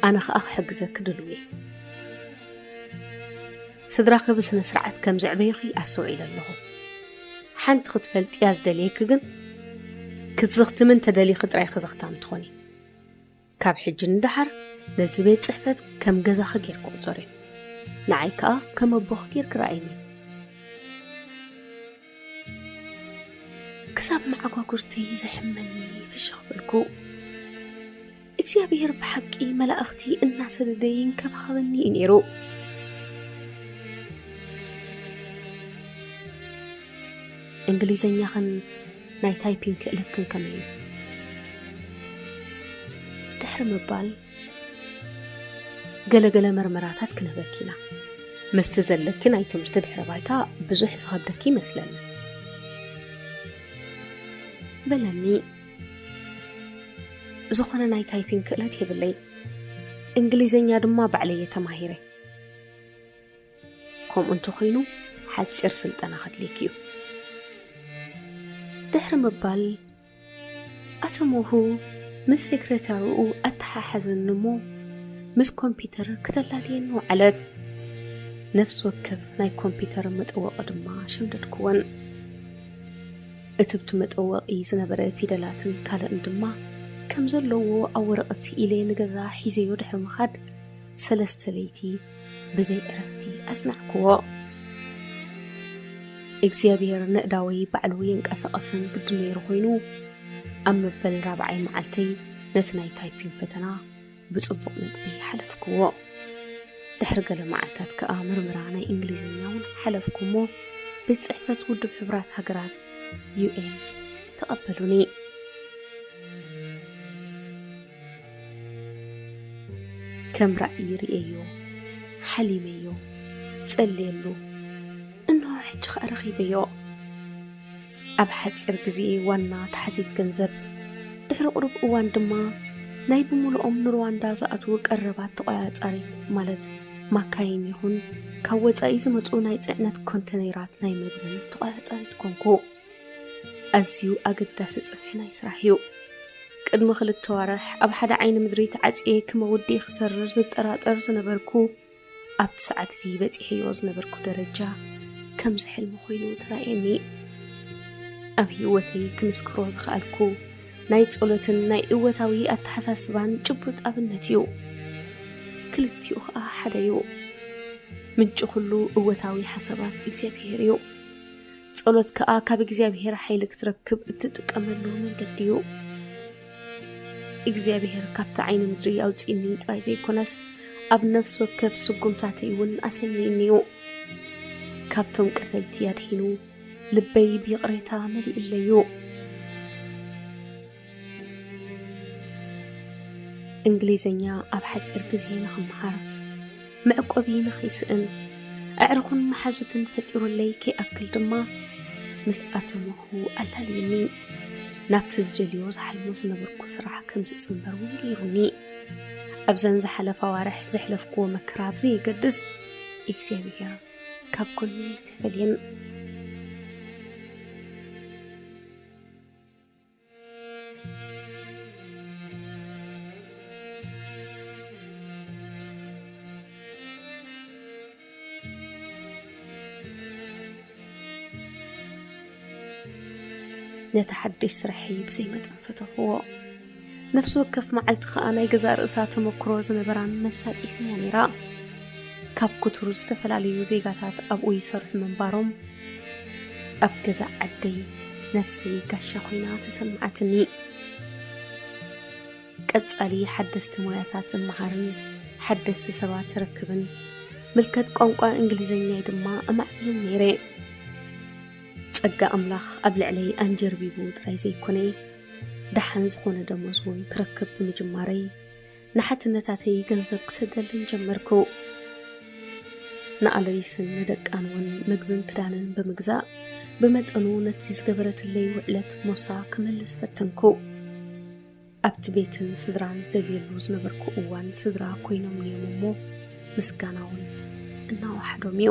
ኣነ ኸኣ ክሕግዘኪ ድሉው እየ። ስድራኺ ብስነ ስርዓት ከም ዘዕበዩኺ ኣስተውዒለ ኣለኹ። ሓንቲ ክትፈልጥያ ዝደልየኪ ግን፣ ክትዝኽትሚ እንተደሊኺ ጥራይ ክዘኽታም ትኾኒ። ካብ ሕጂ ንደሓር ነዚ ቤት ጽሕፈት ከም ገዛኺ ጌርኪ ቁጸርዮ። ንዓይ ከኣ ከም ኣቦኺ ጌርኪ ረኣይኒ። ክሳብ መዓጓጉርተይ ዘሕመኒ ፍሽኽ በልኩ። እግዚኣብሔር ብሓቂ መላእኽቲ እናሰደደ ይንከባኸበኒ እዩ ነይሩ። እንግሊዘኛኽን ናይ ታይፒንግ ክእለትክን ከመይ እዩ? ድሕሪ ምባል፣ ገለ ገለ መርመራታት ክንህበኪ ኢና። ምስቲ ዘለኪ ናይ ትምህርቲ ድሕረ ባይታ ብዙሕ ዝኸብደኪ ይመስለኒ። በለኒ። ዝኾነ ናይ ታይፒንግ ክእለት የብለይ። እንግሊዘኛ ድማ ባዕለይ እየ ተማሂረ። ከምኡ እንተኾይኑ ሓጺር ስልጠና ከድልየኪ እዩ። ድሕሪ ምባል፣ ኣቶ ሞሁ ምስ ሴክሬታሪኡ ኣተሓሓዘኒ እሞ፣ ምስ ኮምፒተር ክተላልየኒ ወዓለት። ነፍሲ ወከፍ ናይ ኮምፒተር መጠወቒ ድማ ሸምደድኩወን። እትብቲ መጠወቒ ዝነበረ ፊደላትን ካልእን ድማ ከም ዘለዎ ኣብ ወረቐት ስኢለ ንገዛ ሒዘዮ ድሕሪ ምኻድ፣ ሰለስተ ለይቲ ብዘይ ዕረፍቲ ኣጽናዕክዎ። እግዚኣብሔር ነእዳወይ ባዕሉ የንቀሳቐሰን ግዲ ነይሩ ኮይኑ፣ ኣብ መበል ራብዓይ መዓልተይ ነቲ ናይ ታይፒንግ ፈተና ብጽቡቕ ነጥቢ ሓለፍክዎ። ድሕሪ ገለ መዓልታት ከኣ ምርመራ ናይ እንግሊዝኛ እውን ሓለፍኩ እሞ፣ ቤት ጽሕፈት ውድብ ሕቡራት ሃገራት፣ ዩ ኤን፣ ተቐበሉኒ። ከም ራእይ ርእየዮ፣ ሓሊመዮ፣ ጸልየሉ፣ እንሆ ሕጂ ኸኣ ረኺበዮ። ኣብ ሓጺር ግዜ ዋና ተሓዚት ገንዘብ፣ ድሕሪ ቁሩብ እዋን ድማ ናይ ብምሉኦም ንሩዋንዳ ዝኣትዉ ቀረባት ተቖጻጻሪት፣ ማለት ማካይን ይኹን ካብ ወጻኢ ዝመጹ ናይ ጽዕነት ኮንተነራት ናይ መግብን ተቖጻጻሪት ኮንኩ። ኣዝዩ ኣገዳሲ ጽፍሒ ናይ ስራሕ እዩ። ቅድሚ ክልተ ዋርሕ ኣብ ሓደ ዓይኒ ምድሪ ተዓጽየ ክመውዲ ክሰርር ዝጠራጠር ዝነበርኩ፣ ኣብቲ ሰዓት እቲ በጺሐዮ ዝነበርኩ ደረጃ ከምዚ ሕልሚ ኮይኑ ተራእየኒ። ኣብ ህይወተይ ክምስክሮ ዝኸኣልኩ ናይ ጸሎትን ናይ እወታዊ ኣተሓሳስባን ጭቡጥ ኣብነት እዩ። ክልቲኡ ኸኣ ሓደ እዩ። ምንጪ ኩሉ እወታዊ ሓሳባት እግዚኣብሄር እዩ። ጸሎት ከኣ ካብ እግዚኣብሄር ሓይሊ ክትረክብ እትጥቀመሉ መንገዲ እዩ። እግዚኣብሄር ካብቲ ዓይኒ ምድሪ ኣውጺእኒ ጥራይ ዘይኮነስ፣ ኣብ ነፍሲ ወከፍ ስጉምታተይ እውን ኣሰኒይኒ እዩ። ካብቶም ቀተልቲ ኣድሒኑ፣ ልበይ ብይቕሬታ መሊእለይ እዩ። እንግሊዝኛ ኣብ ሓጺር ግዜ ንኽመሃር፣ መዕቆቢ ንኸይስእን፣ ኣዕሩኽን መሓዙትን ፈጢሩለይ ከይኣክል ድማ፣ ምስ ኣተመኹ ኣላልዩኒ። ናብቲ ዝደልዮ ዝሓልሞ ዝነበርኩ ስራሕ ከም ዝጽንበር እውን ገይሩኒ። ኣብዘን ዝሓለፋ ኣዋርሕ ዘሕለፍክዎ መከራ ብዘየገድስ፣ እግዚኣብሄር ካብ ጎነይ ኣይተፈልየን። ነቲ ሓድሽ ስርሐይ ብዘይ መጠን ፈተኽዎ። ነፍሲ ወከፍ መዓልቲ ኸኣ ናይ ገዛእ ርእሳ ተመክሮ ዝነበራን መሳጢትን እያ ነይራ። ካብ ክቱር ዝተፈላለዩ ዜጋታት ኣብኡ ይሰርሑ ምንባሮም፣ ኣብ ገዛ ዓደይ ነፍሰይ ጋሻ ኮይና ተሰምዓትኒ። ቀጻሊ ሓደስቲ ሞያታት እመሃርን ሓደስቲ ሰባት እረክብን፣ ምልከት ቋንቋ እንግሊዝኛይ ድማ እማዕብልን ነይረ። ጸጋ ኣምላኽ ኣብ ልዕለይ ኣንጀርቢቡ ጥራይ ዘይኮነ፣ ደሓን ዝኾነ ደሞዝ እውን ክረክብ ብምጅማረይ፣ ንሓትነታተይ ገንዘብ ክሰደለን ጀመርኩ። ንኣሎይስን ንደቃን እውን ምግብን ክዳንን ብምግዛእ፣ ብመጠኑ ነቲ ዝገበረትለይ ውዕለት ሞሳ ክመልስ ፈተንኩ። ኣብቲ ቤትን ስድራን ዝደልየሉ ዝነበርኩ እዋን፣ ስድራ ኮይኖምኒ እዮም እሞ፣ ምስጋና እውን እናወሓዶም እዩ።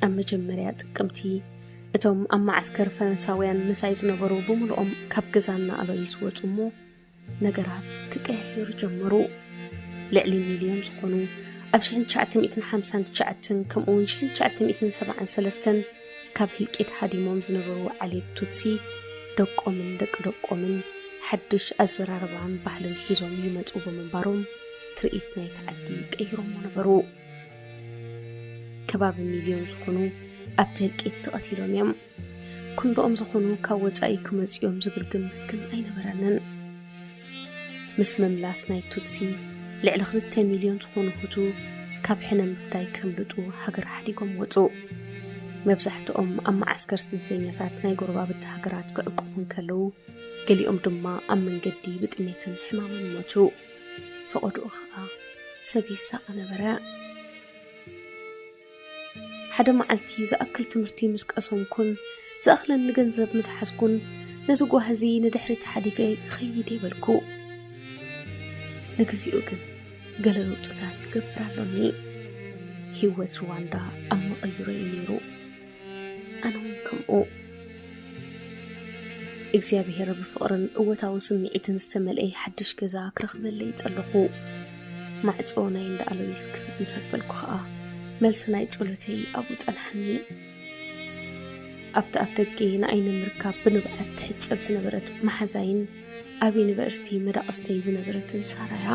ኣብ መጀመርያ ጥቅምቲ፣ እቶም ኣብ መዓስከር ፈረንሳውያን ምሳይ ዝነበሩ ብምልኦም ካብ ገዛና ኣሎይስ ወጹ እሞ፣ ነገራት ክቀያየሩ ጀመሩ። ልዕሊ ሚልዮን ዝኾኑ፣ ኣብ ሽሕን ትሽዓተ ሚእትን ሓምሳን ትሽዓተን ከምኡውን ሽሕን ትሽዓተ ሚእትን ሰብዓን ሰለስተን ካብ ህልቂት ሃዲሞም ዝነበሩ ዓሌት ቱትሲ፣ ደቆምን ደቂ ደቆምን ሓድሽ ኣዘራርባን ባህልን ሒዞም ይመጹ ብምንባሮም፣ ትርኢት ናይቲ ዓዲ ቀይሮሞ ነበሩ። ከባቢ ሚልዮን ዝኾኑ ኣብቲ ህልቂት ተቐቲሎም እዮም። ክንድኦም ዝኾኑ ካብ ወጻኢ ክመጹ እዮም ዝብል ግምት ግን ኣይነበረንን። ምስ ምምላስ ናይ ቱትሲ፣ ልዕሊ ክልተ ሚልዮን ዝኾኑ ሁቱ ካብ ሕነ ምፍዳይ ከምልጡ ሃገር ሓዲጎም ወጹ። መብዛሕትኦም ኣብ መዓስከር ስደተኛታት ናይ ጎረባብቲ ሃገራት ክዕቆቡ እንከለዉ፣ ገሊኦም ድማ ኣብ መንገዲ ብጥሜትን ሕማምን ሞቱ። ፈቐዶኡ ኸኣ ሰብ ይሳቐ ነበረ። ሓደ መዓልቲ ዝኣክል ትምህርቲ ምስ ቀሰምኩን ዝኣኽለኒ ገንዘብ ምስ ሓዝኩን፣ ነዚ ጓህ እዚ ንድሕሪት ሓዲገ ክኸይድ እየ በልኩ። ንግዚኡ ግን ገለ ለውጥታት ክገብር ኣሎኒ። ህይወት ሩዋንዳ ኣብ መቐይሮ እዩ ነይሩ። ኣነ እውን ከምኡ። እግዚኣብሄር ብፍቕርን እወታዊ ስምዒትን ዝተመልአ ሓድሽ ገዛ ክረኽበለይ ጸለኹ። ማዕጾ ናይ እንዳ ኣሎይስ ክፍት ምስ ኣበልኩ ኸኣ፣ መልሲ ናይ ጸሎተይ ኣብኡ ጸንሓኒ። ኣብቲ ኣፍ ደገ ንኣይ ንምርካብ ብንብዓት ትሕጸብ ዝነበረት መሓዛይን ኣብ ዩኒቨርሲቲ መዳቕስተይ ዝነበረትን ሳራያ።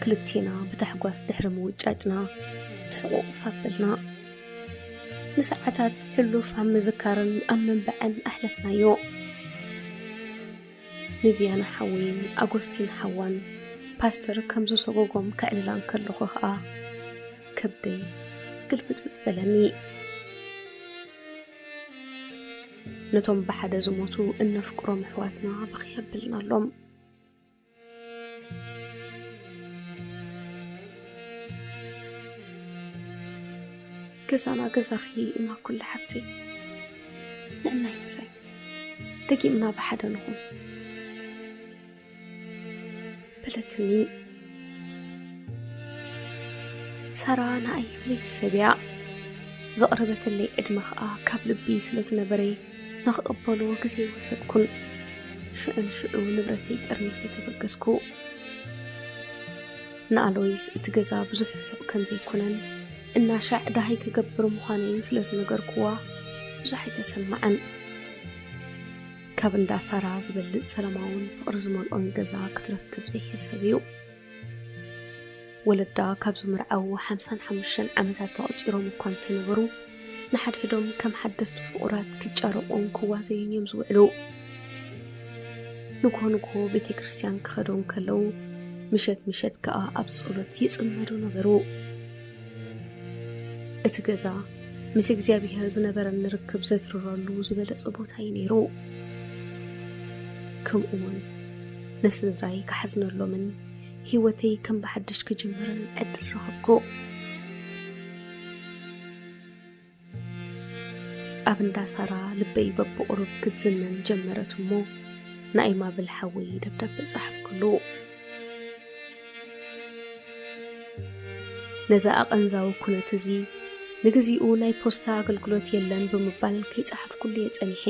ክልቴና ብታሕጓስ ድሕሪ ምውጫጭና ትሕቑቑፍ ኣበልና። ንሰዓታት ሕሉፍ ኣብ ምዝካርን ኣብ ምንባዕን ኣሕለፍናዮ። ንቪያና ሓወይን ኣጎስቲን ሓዋን ፓስተር ከም ዝሰጎጎም ከዕልላ እንከለኹ ኸኣ ከብደይ ግልብጥብጥ በለኒ። ነቶም ብሓደ ዝሞቱ እነፍቅሮም ኣሕዋትና ብኽያ ኣበልናሎም። ገዛና ገዛኺ እማ ኩሉ ሓፍተይ፣ ንዕናይ ምሳይ ደጊምና ብሓደ ንኹን በለትኒ። ሳራ ንኣይ ፍልይቲ ሰብ እያ። ዘቕረበትለይ ዕድመ ኸኣ ካብ ልቢ ስለ ዝነበረ፣ ንኽቕበሎ ግዜ ኣይወሰድኩን። ሽዑን ሽዑ ንብረተይ ጠርኒፈ ተበገስኩ። ንኣሎይስ እቲ ገዛ ብዙሕ ርሑቕ ከም ዘይኮነን፣ እናሻዕ ደሃይ ክገብር ምዃነይን ስለ ዝነገርኩዋ፣ ብዙሕ ኣይተሰማዓን። ካብ እንዳ ሳራ ዝበልጽ ሰላማውን ፍቕሪ ዝመልኦን ገዛ ክትረክብ ዘይሕሰብ እዩ። ወለዳ ካብ ዝምርዓዉ ሓምሳን ሓሙሽተን ዓመታት ተቖጺሮም እኳ እንተነበሩ፣ ንሓድሕዶም ከም ሓደስቲ ፍቑራት ክጫረቑን ክዋዘዩን እዮም ዝውዕሉ። ንግሆ ንግሆ ቤተ ክርስቲያን ክኸዱ እንከለዉ፣ ምሸት ምሸት ከኣ ኣብ ጸሎት ይጽመዱ ነበሩ። እቲ ገዛ ምስ እግዚኣብሔር ዝነበረኒ ርክብ ዘትርረሉ ዝበለጸ ቦታ እዩ ነይሩ። ከምኡ እውን ንስድራይ ክሓዝነሎምን ህይወተይ ከም ብሓድሽ ክጅምርን ዕድል ረኸብኩ። ኣብ እንዳ ሳራ ልበይ በብቑሩብ ክትዝነን ጀመረት እሞ፣ ንኣይ ማብል ሓወይ ደብዳበ ጸሓፍኩሉ። ነዚ ኣቐንዛዊ ኩነት እዚ፣ ንግዚኡ ናይ ፖስታ ኣገልግሎት የለን ብምባል ከይጸሓፍኩሉ እየ ጸኒሐ።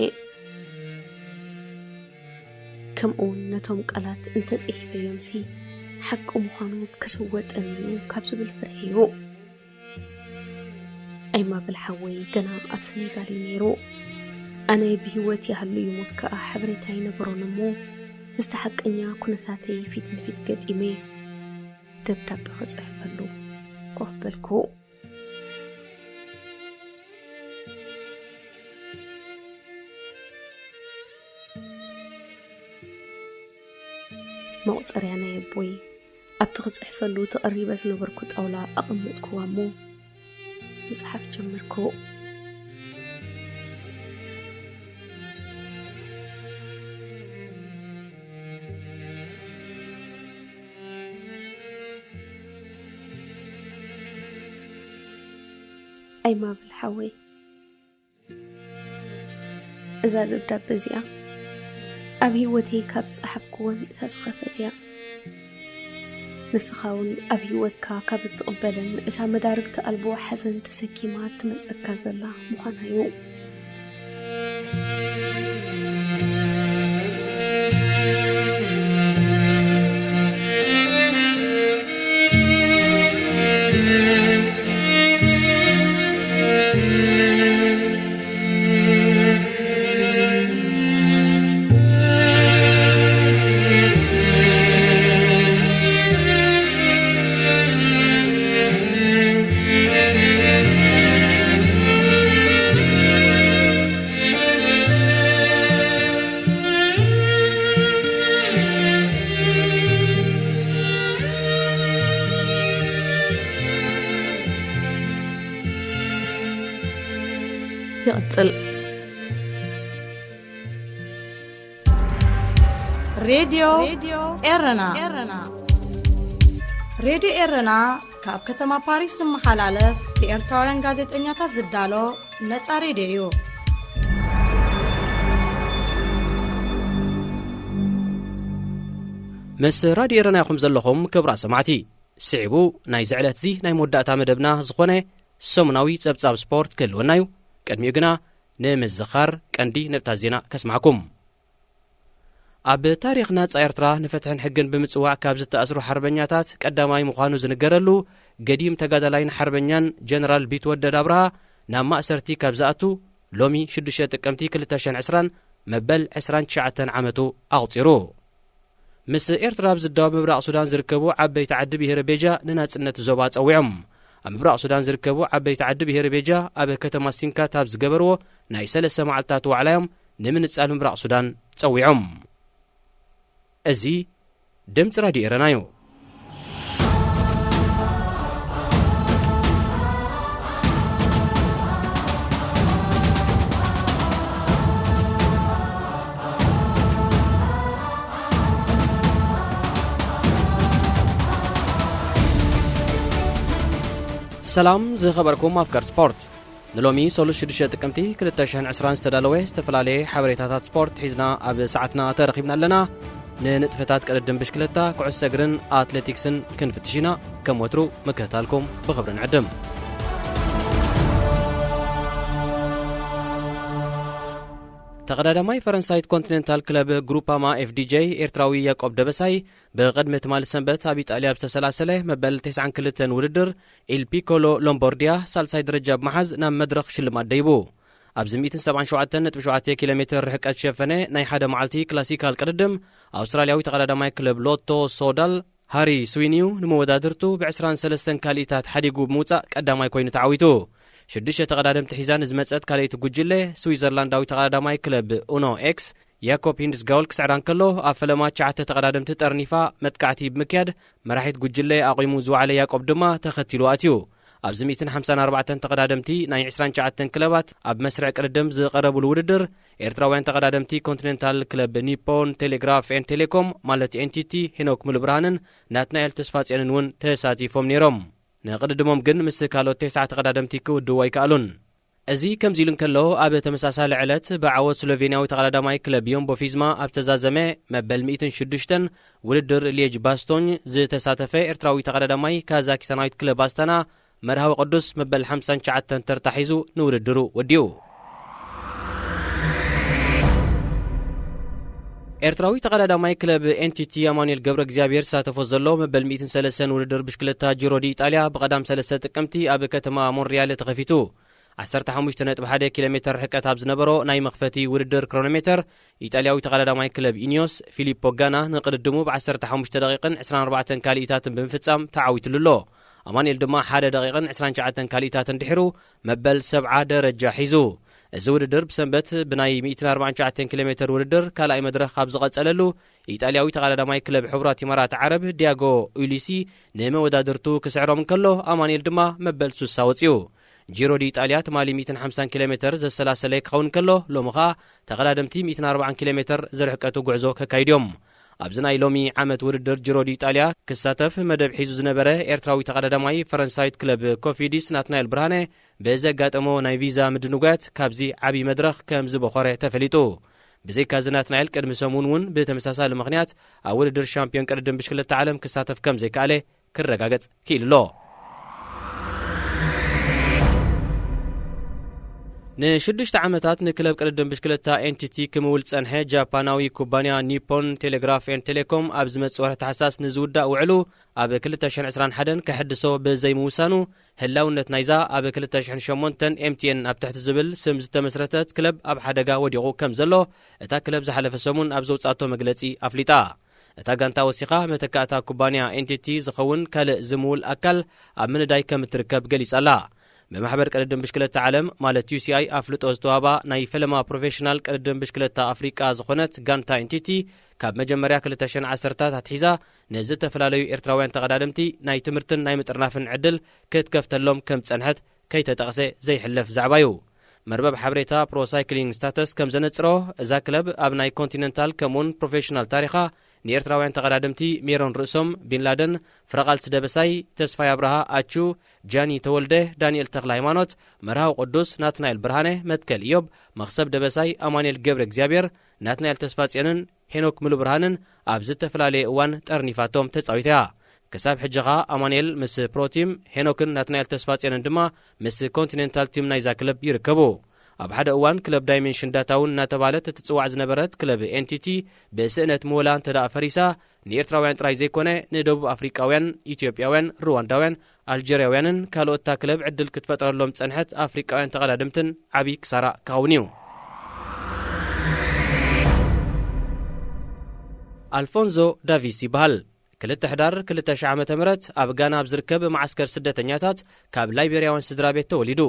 ከምኡውን ነቶም ቃላት እንተጽሒፈዮምሲ፣ ሓቂ ምዃኑ ክስወጠኒ እዩ ካብ ዝብል ፍርሒ እዩ። ኣይማብል ሓወይ ገና ኣብ ሰኔጋል እዩ ነይሩ። ኣነ ብህይወት ይሃሉ ይሙት ከኣ ሓበሬታ ኣይነበሮን እሞ፣ ምስቲ ሓቀኛ ኩነታተይ ፊት ንፊት ገጢመ ደብዳበ ክጽሕፈሉ ኮፍ በልኩ። መቑጸርያ ናይ ኣቦይ ኣብቲ ክጽሕፈሉ ተቐሪበ ዝነበርኩ ጣውላ ኣቐመጥኩዋ እሞ ምጽሓፍ ጀመርኩ። ኣይማብል ሓወይ፣ እዛ ደብዳበ እዚኣ ኣብ ህይወተይ ካብ ዝጸሓፍኩወን እታ ዝኸፍአት እያ። ንስኻ እውን ኣብ ህይወትካ ካብ እትቕበለን እታ መዳርግቲ ኣልቦ ሓዘን ተሰኪማ እትመጸካ ዘላ ምዃና እዩ። ይቕጽል። ሬድዮ ኤረና። ሬድዮ ኤረና ካብ ከተማ ፓሪስ ዝመሓላለፍ ብኤርትራውያን ጋዜጠኛታት ዝዳሎ ነጻ ሬድዮ እዩ። ምስ ራድዮ ኤረና ኢኹም ዘለኹም ክቡራት ሰማዕቲ። ስዒቡ ናይዚ ዕለትዚ ናይ መወዳእታ መደብና ዝኾነ ሰሙናዊ ጸብጻብ ስፖርት ክህልወና እዩ። ቅድሚኡ ግና ንምዝኻር ቀንዲ ነጥብታት ዜና ከስማዕኩም። ኣብ ታሪኽ ናጻ ኤርትራ ንፍትሕን ሕግን ብምጽዋዕ ካብ ዝተኣስሩ ሓርበኛታት ቀዳማይ ምዃኑ ዝንገረሉ ገዲም ተጋዳላይን ሓርበኛን ጀነራል ቢትወደድ ኣብርሃ ናብ ማእሰርቲ ካብ ዝኣቱ ሎሚ ሽዱሽተ ጥቅምቲ ክልተ ሽሕን ዕስራን መበል ዕስራን ትሽዓተን ዓመቱ ኣቑጺሩ። ምስ ኤርትራ ኣብ ዝዳወብ ምብራቕ ሱዳን ዝርከቡ ዓበይቲ ዓዲ ብሄረ ቤጃ ንናጽነት ዞባ ጸዊዖም። ኣብ ምብራቕ ሱዳን ዝርከቡ ዓበይቲ ዓዲ ብሄረ ቤጃ ኣብ ከተማ ሲንካት ኣብ ዝገበርዎ ናይ ሰለስተ መዓልታት ዋዕላ እዮም ንምንጻል ምብራቕ ሱዳን ጸዊዖም። እዚ ድምጺ ራድዮ ኤረና እዩ። ሰላም ዝኸበርኩም ኣፍቀር ስፖርት። ንሎሚ ሰሉስ ሽዱሽተ ጥቅምቲ ክልተ ሽሕን ዕስራን ዝተዳለወ ዝተፈላለየ ሓበሬታታት ስፖርት ሒዝና ኣብ ሰዓትና ተረኺብና ኣለና። ንንጥፈታት ቅድድም ብሽክለታ፣ ኩዕሶ እግርን ኣትሌቲክስን ክንፍትሽ ኢና። ከም ወትሩ ምክትታልኩም ብኽብሪ ንዕድም። ተቐዳዳማይ ፈረንሳይት ኮንቲኔንታል ክለብ ግሩፓማ ኤፍዲጄ ኤርትራዊ ያቆብ ደበሳይ ብቕድሚ ትማሊ ሰንበት ኣብ ኢጣልያ ኣብ ዝተሰላሰለ መበል ተስዓን ክልተን ውድድር ኢል ፒኮሎ ሎምቦርዲያ ሳልሳይ ደረጃ ብምሓዝ ናብ መድረኽ ሽልማት ደይቡ። ኣብዚ ሚእትን ሰብዓን ሸውዓተን ነጥቢ ሸውዓተ ኪሎ ሜትር ርሕቀት ዝሸፈነ ናይ ሓደ መዓልቲ ክላሲካል ቅድድም ኣውስትራልያዊ ተቐዳዳማይ ክለብ ሎቶ ሶዳል ሃሪ ስዊንዩ ንመወዳድርቱ ብ ዕስራን ሰለስተን ካልኢታት ሓዲጉ ብምውጻእ ቀዳማይ ኮይኑ ተዓዊቱ። ሽዱሽተ ተቐዳደምቲ ሒዛ ንዝመጸት ካልኣይቲ ጉጅለ ስዊዘርላንዳዊ ተቐዳዳማይ ክለብ ኡኖ ኤክስ ያኮብ ሂንድስጋውል ክስዕራ እንከሎ፣ ኣብ ፈለማ ትሽዓተ ተቐዳደምቲ ጠርኒፋ መጥቃዕቲ ብምክያድ መራሒት ጉጅለ ኣቑሙ ዝወዓለ ያቆብ ድማ ተኸቲሉ ኣትዩ። ኣብዚ ሚእትን ሓምሳን ኣርባዕተን ተቐዳደምቲ ናይ ዕስራን ትሽዓተን ክለባት ኣብ መስርዕ ቅድድም ዝቐረብሉ ውድድር፣ ኤርትራውያን ተቐዳደምቲ ኮንቲኔንታል ክለብ ኒፖን ቴሌግራፍ ኤን ቴሌኮም ማለት ኤንቲቲ ሄኖክ ሙሉብርሃንን ናትናኤል ተስፋጽዮንን እውን ተሳቲፎም ነይሮም። ንቕድድሞም ግን ምስ ካልኦት ተስዓ ተቐዳደምቲ ክውድኡ ኣይከኣሉን። እዚ ከምዚ ኢሉ እንከሎ፣ ኣብ ተመሳሳሊ ዕለት ብዓወት ስሎቬንያዊ ተቐዳዳማይ ክለብ ዮምቦ ፊዝማ ኣብ ተዛዘመ መበል ሚእትን ሽዱሽተን ውድድር ሊየጅ ባስቶኝ ዝተሳተፈ ኤርትራዊ ተቐዳዳማይ ካዛኪስታናዊት ክለብ ኣስታና መርሃዊ ቅዱስ መበል ሓምሳን ትሽዓተን ተርታ ሒዙ ንውድድሩ ወዲኡ። ኤርትራዊ ተቐዳዳማይ ክለብ ኤንቲቲ ኣማኑኤል ገብረ እግዚኣብሔር ዝሳተፎ ዘሎ መበል ሚእትን ሰለስተን ውድድር ብሽክለታ ጂሮ ዲ ኢጣልያ ብቐዳም ሰለስተ ጥቅምቲ ኣብ ከተማ ሞንሪያል ተኸፊቱ። ዓሰርተ ሓሙሽተ ነጥቢ ሓደ ኪሎ ሜትር ርሕቀት ኣብ ዝነበሮ ናይ መኽፈቲ ውድድር ክሮኖሜተር፣ ኢጣልያዊ ተቐዳዳማይ ክለብ ኢኒዮስ ፊሊፖ ጋና ንቕድድሙ ብ ዓሰርተ ሓሙሽተ ደቂቕን ዕስራን ኣርባዕተን ካልኢታትን ብምፍጻም ተዓዊትሉ ኣሎ። ኣማኑኤል ድማ ሓደ ደቂቕን ዕስራን ትሽዓተን ካልኢታትን ድሒሩ መበል ሰብዓ ደረጃ ሒዙ። እዚ ውድድር ብሰንበት ብናይ ሚእትን ኣርባዓን ትሽዓተን ኪሎ ሜትር ውድድር ካልኣይ መድረኽ ኣብ ዝቐጸለሉ፣ ኢጣልያዊ ተቐዳዳማይ ክለብ ሕቡራት ኢማራት ዓረብ ዲያጎ ኡሊሲ ንመወዳድርቱ ክስዕሮም እንከሎ፣ ኣማኑኤል ድማ መበል ሱሳ ወጺኡ። ጂሮ ዲ ኢጣልያ ትማሊ ሚእትን ሓምሳን ኪሎ ሜትር ዘሰላሰለ ክኸውን ከሎ፣ ሎሚ ኸኣ ተቐዳደምቲ ሚእትን ኣርባዓን ኪሎ ሜትር ዝርሕቀቱ ጉዕዞ ከካይዱ እዮም። ኣብዚ ናይ ሎሚ ዓመት ውድድር ጂሮ ዲ ኢጣልያ ክሳተፍ መደብ ሒዙ ዝነበረ ኤርትራዊ ተቐዳዳማይ ፈረንሳይት ክለብ ኮፊዲስ ናትናኤል ብርሃነ ብዘጋጠሞ ናይ ቪዛ ምድንጓያት ካብዚ ዓብዪ መድረኽ ከም ዝበኾረ ተፈሊጡ። ብዘይካዚ ናትናኤል ቅድሚ ሰሙን እውን ብተመሳሳሊ ምኽንያት ኣብ ውድድር ሻምፒዮን ቅድድም ብሽክለታ ዓለም ክሳተፍ ከም ዘይከኣለ ክረጋገጽ ክኢሉ ኣሎ። ንሽዱሽተ ዓመታት ንክለብ ቅድድም ብሽክለታ ኤንቲቲ ክምውል ዝጸንሐ ጃፓናዊ ኩባንያ ኒፖን ቴሌግራፍ ኤን ቴሌኮም ኣብ ዝመጽእ ወርሒ ታሕሳስ ንዝውዳእ ውዕሉ ኣብ ክልተ ሽሕን ዕስራን ሓደን ከሐድሶ ብዘይምውሳኑ፣ ህላውነት ናይዛ ኣብ ክልተ ሽሕን ሸሞንተን ኤምቲኤን ኣብ ትሕቲ ዝብል ስም ዝተመስረተት ክለብ ኣብ ሓደጋ ወዲቑ ከም ዘሎ እታ ክለብ ዝሓለፈ ሰሙን ኣብ ዘውጻእቶ መግለጺ ኣፍሊጣ። እታ ጋንታ ወሲኻ፣ መተካእታ ኩባንያ ኤንቲቲ ዝኸውን ካልእ ዝምውል ኣካል ኣብ ምንዳይ ከም እትርከብ ገሊጻ ኣላ። ብማሕበር ቅድድም ብሽክለታ ዓለም ማለት ዩሲኣይ ኣፍልጦ ዝተዋህባ ናይ ፈለማ ፕሮፌሽናል ቅድድም ብሽክለታ ኣፍሪቃ ዝኾነት ጋንታ ኤንቲቲ፣ ካብ መጀመርያ ክልተ ሽሕን ዓሰርታት ኣትሒዛ ንዝተፈላለዩ ኤርትራውያን ተቐዳደምቲ ናይ ትምህርትን ናይ ምጥርናፍን ዕድል ክትከፍተሎም ከም ዝጸንሐት ከይተጠቕሰ ዘይሕለፍ ዛዕባ እዩ። መርበብ ሓበሬታ ፕሮ ሳይክሊንግ ስታተስ ከም ዘነጽሮ፣ እዛ ክለብ ኣብ ናይ ኮንቲነንታል ከምኡውን ፕሮፌሽናል ታሪኻ ንኤርትራውያን ተቐዳደምቲ ሜሮን ርእሶም፣ ቢንላደን፣ ፍረቓልሲ ደበሳይ፣ ተስፋይ ኣብርሃ፣ ኣቹ፣ ጃኒ ተወልደ፣ ዳንኤል ተኽለ ሃይማኖት፣ መርሃዊ ቅዱስ፣ ናትናኤል ብርሃነ፣ መትከል ኢዮብ፣ መኽሰብ ደበሳይ፣ ኣማኑኤል ገብረ እግዚኣብሔር፣ ናትናኤል ተስፋጽዮንን ሄኖክ ምሉብርሃንን ኣብ ዝተፈላለየ እዋን ጠርኒፋቶም ተጻዊታ እያ። ክሳብ ሕጂ ኸኣ ኣማኑኤል ምስ ፕሮቲም፣ ሄኖክን ናትናኤል ተስፋጽዮንን ድማ ምስ ኮንቲኔንታል ቲም ናይዛ ክለብ ይርከቡ። ኣብ ሓደ እዋን ክለብ ዳይሜንሽን ዳታውን እናተባህለት እትጽዋዕ ዝነበረት ክለብ ኤንቲቲ ብስእነት ምወላ እንተ ደኣ ፈሪሳ፣ ንኤርትራውያን ጥራይ ዘይኮነ፣ ንደቡብ ኣፍሪቃውያን፣ ኢትዮጵያውያን፣ ሩዋንዳውያን፣ ኣልጀርያውያንን ካልኦት እታ ክለብ ዕድል ክትፈጥረሎም ዝጸንሐት ኣፍሪቃውያን ተቐዳደምትን ዓቢ ክሳራ ክኸውን እዩ። ኣልፎንዞ ዳቪስ ይበሃል። ክልተ ሕዳር ክልተ ሽሕ ዓመተ ምህረት ኣብ ጋና ኣብ ዝርከብ መዓስከር ስደተኛታት ካብ ላይቤርያውያን ስድራ ቤት ተወሊዱ።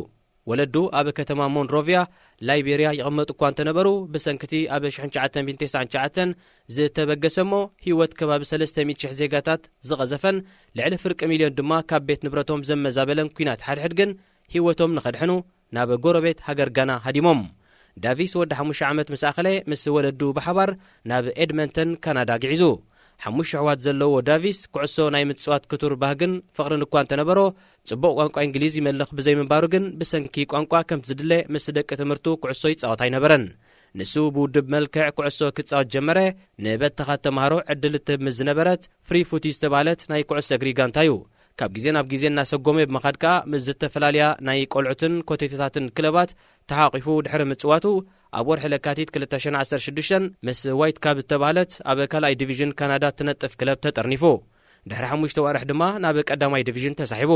ወለዱ ኣብ ከተማ ሞንሮቪያ፣ ላይቤርያ ይቕመጡ እኳ እንተነበሩ፣ ብሰንክቲ ኣብ ሽሕን ትሽዓተ ሚእትን ተስዓን ትሽዓተን ዝተበገሰ እሞ፣ ህይወት ከባቢ ሰለስተ ሚእቲ ሽሕ ዜጋታት ዝቐዘፈን ልዕሊ ፍርቂ ሚልዮን ድማ ካብ ቤት ንብረቶም ዘመዛበለን ኲናት ሓድሕድ ግን፣ ህይወቶም ንኸድሕኑ ናብ ጎረቤት ሃገር ጋና ሃዲሞም። ዳቪስ ወዲ ሓሙሽተ ዓመት ምስ ኣኸለ፣ ምስ ወለዱ ብሓባር ናብ ኤድመንተን ካናዳ ግዒዙ። ሓሙሽተ ኣሕዋት ዘለዎ ዳቪስ፣ ኩዕሶ ናይ ምጽዋት ክቱር ባህግን ፍቕርን እኳ እንተነበሮ፣ ጽቡቕ ቋንቋ እንግሊዝ ይመልኽ ብዘይምንባሩ ግን፣ ብሰንኪ ቋንቋ ከምቲ ዝድለ ምስ ደቂ ትምህርቱ ኩዕሶ ይጻወት ኣይነበረን። ንሱ ብውድብ መልክዕ ኩዕሶ ክጻወት ጀመረ። ንበተኻት ተማሃሮ ዕድል እትህብ ምስ ዝነበረት፣ ፍሪ ፉቲ ዝተባህለት ናይ ኩዕሶ እግሪ ጋንታ እዩ። ካብ ግዜ ናብ ግዜ እናሰጎመ ብምኻድ ከኣ፣ ምስ ዝተፈላለያ ናይ ቆልዑትን ኮቴቴታትን ክለባት ተሓቒፉ ድሕሪ ምጽዋቱ፣ ኣብ ወርሒ ለካቲት ክልተ ሽሕን ዓሰርተ ሽዱሽተን ምስ ዋይት ካብ ዝተባህለት ኣብ ካልኣይ ዲቪዥን ካናዳ እትነጥፍ ክለብ ተጠርኒፉ። ድሕሪ ሓሙሽተ ዋርሕ ድማ ናብ ቀዳማይ ዲቪዥን ተሳሒቡ።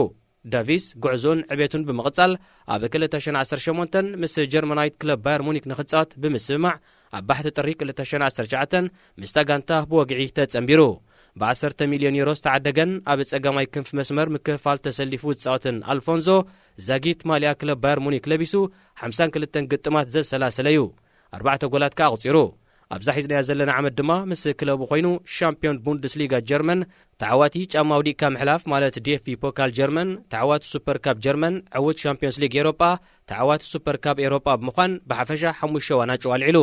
ዳቪስ ጉዕዞኡን ዕቤቱን ብምቕጻል፣ ኣብ ክልተ ሽሕን ዓሰርተ ሸሞንተን ምስ ጀርመናዊት ክለብ ባየር ሙኒክ ንኽጻወት ብምስምማዕ፣ ኣብ ባሕቲ ጥሪ ክልተ ሽሕን ዓሰርተ ትሽዓተን ምስታ ጋንታ ብወግዒ ተጸንቢሩ። ብዓሰርተ ሚልዮን ዩሮ ዝተዓደገን ኣብ ጸጋማይ ክንፊ መስመር ምክፍፋል ተሰሊፉ ዝጻወትን ኣልፎንዞ፣ ዛጊት ማልያ ክለብ ባየር ሙኒክ ለቢሱ ሓምሳን ክልተን ግጥማት ዘሰላሰለ እዩ። ኣርባዕተ ጎላት ከኣ ኣቑጺሩ። ኣብዛ ሒዝናያ ዘለና ዓመት ድማ ምስ ክለቡ ኮይኑ ሻምፒዮን ቡንደስሊጋ ጀርመን፣ ተዓዋቲ ጫማ ኣውዲቕካ ምሕላፍ ማለት ዲ ኤፍ ቢ ፖካል ጀርመን፣ ተዓዋቲ ሱፐር ካፕ ጀርመን፣ ዕዉት ሻምፒዮንስ ሊግ ኤሮጳ፣ ተዓዋቲ ሱፐር ካፕ ኤሮጳ ብምዃን ብሓፈሻ ሓሙሽተ ዋንጫ ኣልዒሉ።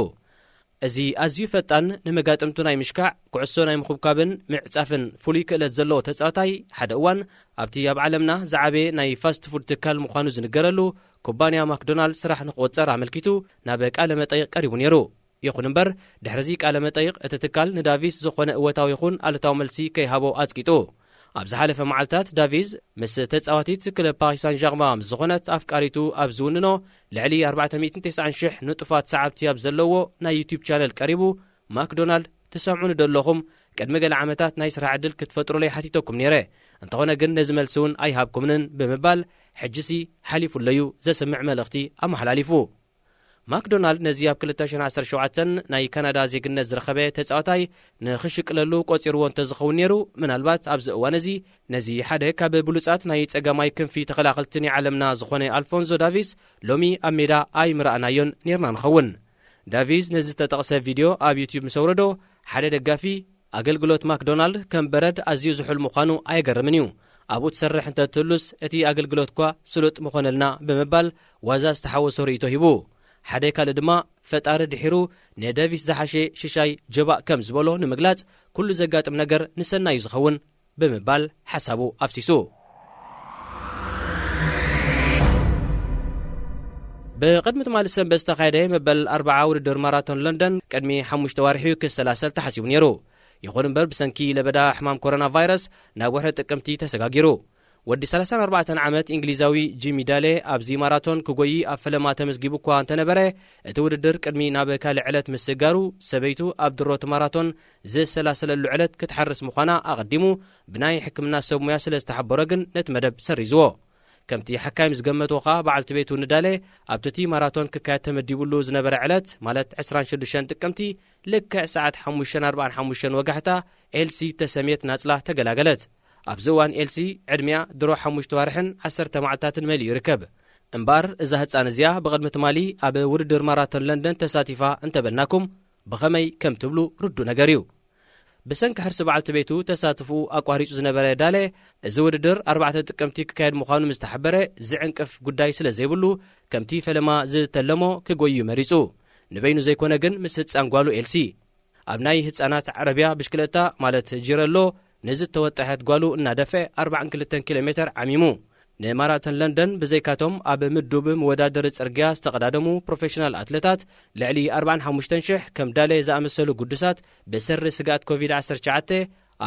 እዚ ኣዝዩ ፈጣን፣ ንመጋጥምቱ ናይ ምሽካዕ፣ ኩዕሶ ናይ ምኹብኳብን ምዕጻፍን ፍሉይ ክእለት ዘለዎ ተጻዋታይ፣ ሓደ እዋን ኣብቲ ኣብ ዓለምና ዝዓበየ ናይ ፋስት ፉድ ትካል ምዃኑ ዝንገረሉ ኩባንያ ማክዶናልድ ስራሕ ንክቑጸር ኣመልኪቱ ናብ ቃለ መጠይቕ ቀሪቡ ነይሩ። ይኹን እምበር፣ ድሕሪ እዚ ቃለ መጠይቕ እቲ ትካል ንዳቪስ ዝኾነ እወታዊ ይኹን ኣሉታዊ መልሲ ከይሃቦ ኣጽቂጡ። ኣብ ዝሓለፈ መዓልታት ዳቪዝ ምስ ተጻዋቲት ክለብ ፓሪስ ሳን ዣርማ ምስ ዝኾነት ኣፍቃሪቱ ኣብ ዝውንኖ ልዕሊ ኣርባዕተ ሚእትን ተስዓን ሽሕ ንጡፋት ሰዓብቲ ኣብ ዘለዎ ናይ ዩትዩብ ቻነል ቀሪቡ፣ ማክዶናልድ ትሰምዑኒ ዶ ኣለኹም? ቅድሚ ገለ ዓመታት ናይ ስራሕ ዕድል ክትፈጥሩለይ ሓቲተኩም ነይረ። እንተኾነ ግን ነዚ መልሲ እውን ኣይሃብኩምንን ብምባል ሕጂሲ ሓሊፉለዩ ዘስምዕ መልእኽቲ ኣመሓላሊፉ። ማክዶናልድ ነዚ ኣብ ክልተ ሽሕን ዓሰርተ ሸውዓተን ናይ ካናዳ ዜግነት ዝረኸበ ተጻዋታይ ንኽሽቅለሉ ቆጺርዎ እንተዝኸውን ነይሩ፣ ምናልባት ኣብዚ እዋን እዚ ነዚ ሓደ ካብ ብሉጻት ናይ ጸጋማይ ክንፊ ተኸላኸልቲ ናይ ዓለምና ዝኾነ ኣልፎንዞ ዳቪስ ሎሚ ኣብ ሜዳ ኣይምረኣናዮን ኔርና ንኸውን። ዳቪስ ነዚ ዝተጠቕሰ ቪድዮ ኣብ ዩትዩብ ምስ ኣውረዶ፣ ሓደ ደጋፊ፣ ኣገልግሎት ማክዶናልድ ከም በረድ ኣዝዩ ዝሑል ምዃኑ ኣየገርምን እዩ። ኣብኡ ትሰርሕ እንተ ትህሉስ፣ እቲ ኣገልግሎትኳ ስሉጥ ምኾነልና ብምባል ዋዛ ዝተሓወሶ ርእይቶ ሂቡ። ሓደ ካልእ ድማ፣ ፈጣሪ ድሒሩ ንደቪስ ዝሓሸ ሽሻይ ጀባእ ከም ዝበሎ ንምግላጽ፣ ኩሉ ዘጋጥም ነገር ንሰናይ እዩ ዝኸውን ብምባል ሓሳቡ ኣፍሲሱ። ብቕድሚ ትማሊ ሰንበት ዝተኻየደ መበል ኣርብዓ ውድድር ማራቶን ለንደን ቅድሚ ሓሙሽተ ዋርሒ ክሰላሰል ተሓሲቡ ነይሩ። ይኹን እምበር፣ ብሰንኪ ለበዳ ሕማም ኮሮና ቫይረስ ናብ ወርሒ ጥቅምቲ ተሰጋጊሩ። ወዲ ሰላሳን ኣርባዕተን ዓመት እንግሊዛዊ ጂሚ ዳሌ ኣብዚ ማራቶን ክጎዪ ኣብ ፈለማ ተመዝጊቡ እኳ እንተነበረ፣ እቲ ውድድር ቅድሚ ናብ ካልእ ዕለት ምስጋሩ፣ ሰበይቱ ኣብ ድሮቲ ማራቶን ዝሰላሰለሉ ዕለት ክትሓርስ ምዃና ኣቐዲሙ ብናይ ሕክምና ሰብ ሞያ ስለ ዝተሓበሮ ግን ነቲ መደብ ሰሪዝዎ። ከምቲ ሓካይም ዝገመትዎ ኸኣ፣ በዓልቲ ቤቱ ንዳሌ ኣብቲ እቲ ማራቶን ክካየድ ተመዲቡሉ ዝነበረ ዕለት፣ ማለት ዕስራን ሽዱሽተን ጥቅምቲ፣ ልክዕ ሰዓት ሓሙሽተን ኣርባዓን ሓሙሽተን ወጋሕታ፣ ኤልሲ ተሰምየት ናጽላ ተገላገለት። ኣብዚ እዋን ኤልሲ ዕድሚኣ ድሮ ሓሙሽተ ዋርሕን ዓሰርተ መዓልታትን መሊኡ ይርከብ። እምበኣር፣ እዛ ህጻን እዚኣ ብቕድሚ ትማሊ ኣብ ውድድር ማራቶን ለንደን ተሳቲፋ እንተበልናኩም፣ ብኸመይ ከም ትብሉ ርዱእ ነገር እዩ። ብሰንኪ ሕርሲ በዓልቲ ቤቱ ተሳትፎኡ ኣቋሪጹ ዝነበረ ዳሌ፣ እዚ ውድድር ኣርባዕተ ጥቅምቲ ክካየድ ምዃኑ ምስ ተሓበረ፣ ዝዕንቅፍ ጉዳይ ስለ ዘይብሉ፣ ከምቲ ፈለማ ዝተለሞ ክጎይዩ መሪጹ። ንበይኑ ዘይኮነ ግን ምስ ህጻን ጓሉ ኤልሲ። ኣብ ናይ ህጻናት ዓረብያ ብሽክለታ፣ ማለት ጂረሎ፣ ንዝተወጠሐት ጓሉ እናደፍአ ኣርባዓን ክልተን ኪሎ ሜተር ዓሚሙ። ንማራቶን ለንደን ብዘይካቶም ኣብ ምዱብ መወዳደሪ ጽርግያ ዝተቐዳደሙ ፕሮፌሽናል ኣትለታት፣ ልዕሊ ኣርባዓን ሓሙሽተን ሽሕ ከም ዳሌ ዝኣመሰሉ ግዱሳት ብሰሪ ስግኣት ኮቪድ ዓሰርተ ትሽዓተ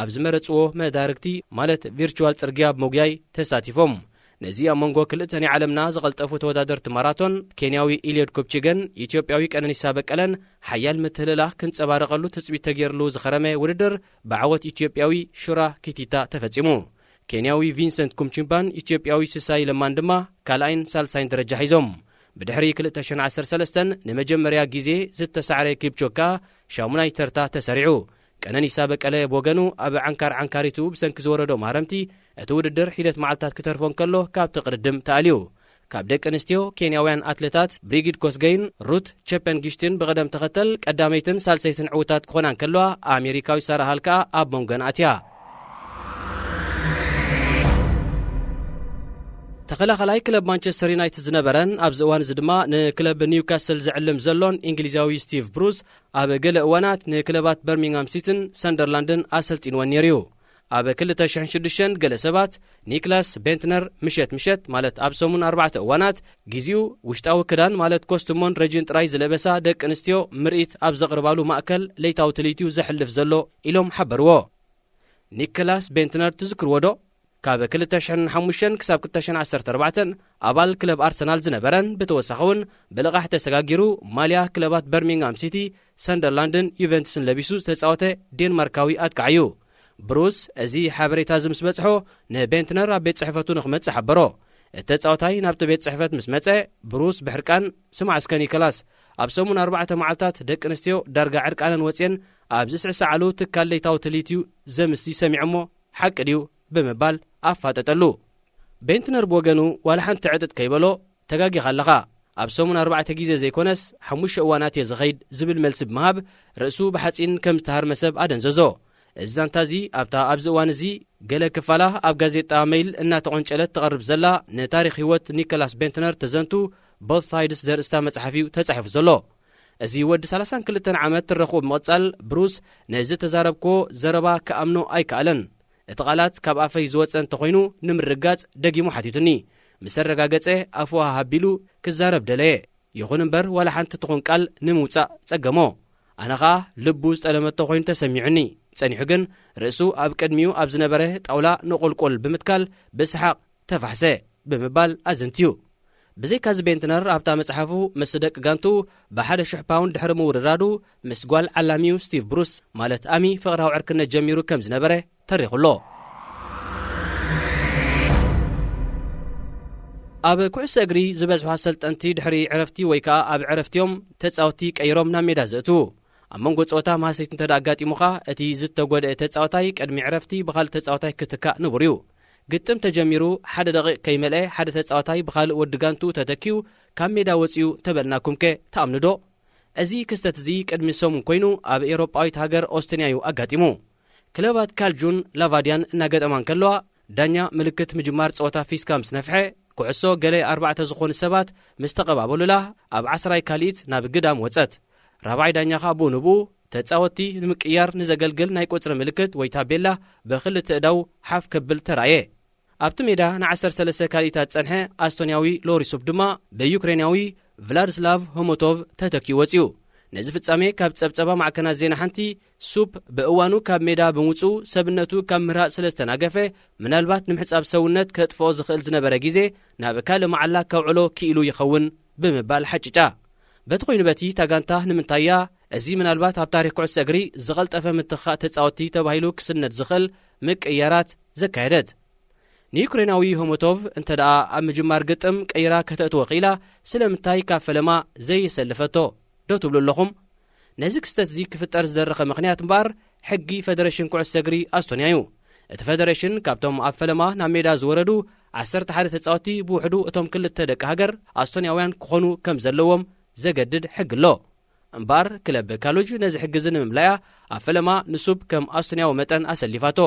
ኣብ ዝመረጽዎ መዳርግቲ፣ ማለት ቪርቹዋል ጽርግያ ብምጉያይ ተሳቲፎም። ነዚ ኣብ መንጎ ክልተ ናይ ዓለምና ዝቐልጠፉ ተወዳደርቲ ማራቶን፣ ኬንያዊ ኢልዮድ ኮፕቺገን ኢትዮጵያዊ ቀነኒሳ በቀለን፣ ሓያል ምትህልላኽ ክንጸባረቐሉ ትጽቢት ተገይርሉ ዝኸረመ ውድድር ብዓወት ኢትዮጵያዊ ሹራ ኪቲታ ተፈጺሙ። ኬንያዊ ቪንሰንት ኩምቺምባን ኢትዮጵያዊ ሲሳይ ለማን ድማ ካልኣይን ሳልሳይን ደረጃ ሒዞም። ብድሕሪ ክልተ ሽሕን ዓሰርተ ሰለስተን ንመጀመርያ ግዜ ዝተሳዕረ ኪፕቾካ ሻሙናይ ተርታ ተሰሪዑ። ቀነኒሳ በቀለ ብወገኑ ኣብ ዓንካር ዓንካሪቱ ብሰንኪ ዝወረዶ ማህረምቲ እቲ ውድድር ሒደት መዓልታት ክተርፎ እንከሎ ካብቲ ቅድድም ተኣልዩ። ካብ ደቂ ኣንስትዮ ኬንያውያን ኣትሌታት ብሪጊድ ኮስገይን ሩት ቸፐንጊሽትን ብቕደም ተኸተል ቀዳመይትን ሳልሰይትን ዕውታት ክኾና እንከለዋ፣ ኣሜሪካዊት ሳራ ሃል ከኣ ኣብ መንጎን ኣትያ። ተኸላኸላይ ክለብ ማንቸስተር ዩናይትድ ዝነበረን ኣብዚ እዋን እዚ ድማ ንክለብ ኒውካስል ዝዕልም ዘሎን እንግሊዛዊ ስቲቭ ብሩስ፣ ኣብ ገለ እዋናት ንክለባት በርሚንግሃም ሲቲን ሰንደርላንድን ኣሰልጢንወን ነይሩ እዩ። ኣብ ክልተ ሽሕን ሽዱሽተን ገለ ሰባት፣ ኒክላስ ቤንትነር ምሸት ምሸት፣ ማለት ኣብ ሰሙን ኣርባዕተ እዋናት፣ ግዜኡ ውሽጣዊ ክዳን ማለት ኮስትሞን ረጂን ጥራይ ዝለበሳ ደቂ ኣንስትዮ ምርኢት ኣብ ዘቕርባሉ ማእከል ለይታዊ ትልሂት እዩ ዘሕልፍ ዘሎ ኢሎም ሓበርዎ። ኒክላስ ቤንትነር ትዝክርዎ ዶ? ካብ ክልተ ሽሕን ሓሙሽተን ክሳብ ክልተ ሽሕን ዓሰርተ ኣርባዕተን ኣባል ክለብ ኣርሰናል ዝነበረን፣ ብተወሳኺ እውን ብልቓሕ ተሰጋጊሩ ማልያ ክለባት በርሚንግሃም ሲቲ፣ ሰንደርላንድን ዩቨንቱስን ለቢሱ ዝተጻወተ ዴንማርካዊ ኣጥቃዒ እዩ። ብሩስ እዚ ሓበሬታ እዚ ምስ በጽሖ፣ ንቤንትነር ኣብ ቤት ጽሕፈቱ ንኽመጽእ ሓበሮ። እቲ ተጻዋታይ ናብቲ ቤት ጽሕፈት ምስ መጸ፣ ብሩስ ብሕርቃን፣ "ስማዕ እስከ ኒኮላስ፣ ኣብ ሰሙን ኣርባዕተ መዓልታት ደቂ ኣንስትዮ ዳርጋ ዕርቃነን ወጽየን ኣብ ዝስዕስዓሉ ትካል ለይታዊ ትልሂት እዩ ዘምሲ ሰሚዐ እሞ፣ ሓቂ ድዩ?" ብምባል ኣፋጠጠሉ። ቤንትነር ብወገኑ ዋላ ሓንቲ ዕጥጥ ከይበሎ፣ "ተጋጊኻ ኣለኻ። ኣብ ሰሙን ኣርባዕተ ግዜ ዘይኮነስ፣ ሓሙሽተ እዋናት እየ ዝኸይድ" ዝብል መልሲ ብምሃብ፣ ርእሱ ብሓጺን ከም ዝተሃርመ ሰብ ኣደንዘዞ። እዚ ዛንታ እዚ ኣብታ ኣብዚ እዋን እዚ ገለ ክፋላ ኣብ ጋዜጣ ሜይል እናተቖንጨለት ትቐርብ ዘላ ንታሪኽ ህይወት ኒኮላስ ቤንትነር ተዘንቱ ቦት ሳይድስ ዘርእስታ መጽሓፍ እዩ ተጻሒፉ ዘሎ። እዚ ወዲ ሰላሳን ክልተን ዓመት ትረኽቦ ብምቕጻል፣ ብሩስ ነዚ ተዛረብክዎ ዘረባ ክኣምኖ ኣይከኣለን። እቲ ቃላት ካብ ኣፈይ ዝወጸ እንተኾይኑ ንምርግጋጽ ደጊሙ ሓቲቱኒ። ምስ ኣረጋገጸ ኣፍዋህ ኣቢሉ ክዛረብ ደለየ። ይኹን እምበር ዋላ ሓንቲ ትኹን ቃል ንምውጻእ ጸገሞ። ኣነ ኸኣ ልቡ ዝጠለመቶ ኮይኑ ተሰሚዑኒ። ጸኒሑ ግን ርእሱ ኣብ ቅድሚኡ ኣብ ዝነበረ ጣውላ ንቑልቁል ብምትካል ብሰሓቕ ተፋሕሰ ብምባል ኣዘንትዩ። ብዘይካዚ ቤንትነር ኣብታ መጽሓፉ ምስ ደቂ ጋንቱ ብሓደ ሽሕ ፓውንድ ድሕሪ ምውርራዱ ምስ ጓል ዓላሚኡ ስቲቭ ብሩስ ማለት ኣሚ ፍቕራዊ ዕርክነት ጀሚሩ ከም ዝነበረ ተሪኹ ኣሎ። ኣብ ኩዕሶ እግሪ ዝበዝሑ ኣሰልጠንቲ ድሕሪ ዕረፍቲ ወይ ከኣ ኣብ ዕረፍቲዮም ተጻወትቲ ቀይሮም ናብ ሜዳ ዘእትዉ። ኣብ መንጎ ጸወታ ማህሰይቲ እንተ ደኣ ኣጋጢሙኻ፣ እቲ ዝተጎድአ ተጻዋታይ ቅድሚ ዕረፍቲ ብኻልእ ተጻዋታይ ክትካእ ንቡር እዩ። ግጥም ተጀሚሩ ሓደ ደቂቕ ከይመልአ ሓደ ተጻዋታይ ብኻልእ ወዲ ጋንቱ ተተኪኡ ካብ ሜዳ ወጺኡ ተበልናኩምከ ትኣምኑዶ? እዚ ክስተት እዚ ቅድሚ ሰሙን ኮይኑ ኣብ ኤውሮጳዊት ሃገር ኦስትንያ እዩ ኣጋጢሙ። ክለባት ካልጁን ላቫድያን እናገጠማ እንከለዋ፣ ዳኛ ምልክት ምጅማር ጸወታ ፊስካ ምስ ነፍሐ፣ ኩዕሶ ገለ ኣርባዕተ ዝኾኑ ሰባት ምስ ተቐባበሉላ፣ ኣብ ዓስራይ ካልኢት ናብ ግዳም ወጸት። ራብዓይ ዳኛ ኸኣ ብኡ ንብኡ፣ ተጻወትቲ ንምቅያር ንዘገልግል ናይ ቁጽሪ ምልክት ወይ ታቤላ ብኽልተ እዳው ሓፍ ከብል ተራእየ። ኣብቲ ሜዳ ንዓሰርተ ሰለስተ ካልኢታት ዝጸንሐ ኣስቶንያዊ ሎሪሱፕ ድማ ብዩክሬናዊ ቭላድስላቭ ሆሞቶቭ ተተኪኡ ወጺኡ። ነዚ ፍጻሜ ካብ ጸብጸባ ማዕከናት ዜና ሓንቲ፣ ሱፕ ብእዋኑ ካብ ሜዳ ብምውጽኡ ሰብነቱ ካብ ምህራቕ ስለ ዝተናገፈ፣ ምናልባት ንምሕጻብ ሰውነት ከጥፍኦ ዝኽእል ዝነበረ ግዜ ናብ ካልእ መዓላ ከውዕሎ ክኢሉ ይኸውን ብምባል ሓጭጫ። በቲ ኮይኑ በቲ፣ እታ ጋንታ ንምንታይ'ያ እዚ ምናልባት ኣብ ታሪኽ ኩዕሶ እግሪ ዝቐልጠፈ ምትኽኻእ ተጻወትቲ ተባሂሉ ክስነድ ዝኽእል ምቅይያራት ዘካየደት? ንዩክሬናዊ ሆሞቶቭ እንተ ደኣ ኣብ ምጅማር ግጥም ቀይራ ከተእትዎ ክኢላ፣ ስለምንታይ ካብ ፈለማ ዘየሰለፈቶ ዶ ትብሉ ኣለኹም? ነዚ ክስተት እዚ ክፍጠር ዝደረኸ ምኽንያት እምበኣር፣ ሕጊ ፈደረሽን ኩዕሶ እግሪ ኣስቶንያ እዩ። እቲ ፈደረሽን ካብቶም ኣብ ፈለማ ናብ ሜዳ ዝወረዱ ዓሰርተ ሓደ ተጻወትቲ ብውሕዱ እቶም ክልተ ደቂ ሃገር ኣስቶንያውያን ክኾኑ ከም ዘለዎም ዘገድድ ሕጊ ኣሎ። እምበኣር፣ ክለብ ካሉጅ ነዚ ሕጊ እዚ ንምምላያ ኣብ ፈለማ ንሱብ ከም ኣስቶንያዊ መጠን ኣሰሊፋቶ።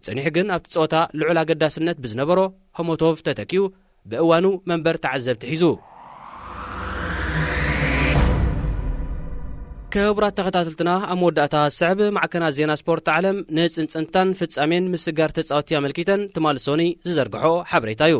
ጸኒሑ ግን ኣብቲ ጸወታ ልዑል ኣገዳስነት ብዝነበሮ ሆሞቶቭ ተተኪኡ ብእዋኑ መንበር ተዓዘብቲ ሒዙ። ክቡራት ተኸታተልትና፣ ኣብ መወዳእታ ዝስዕብ ማዕከናት ዜና ስፖርት ዓለም ንጽንጽንታን ፍጻሜን ምስጋር ተጻወትቲ ኣመልኪተን ትማሊ ሶኒ ዝዘርግሖ ሓበሬታ እዩ።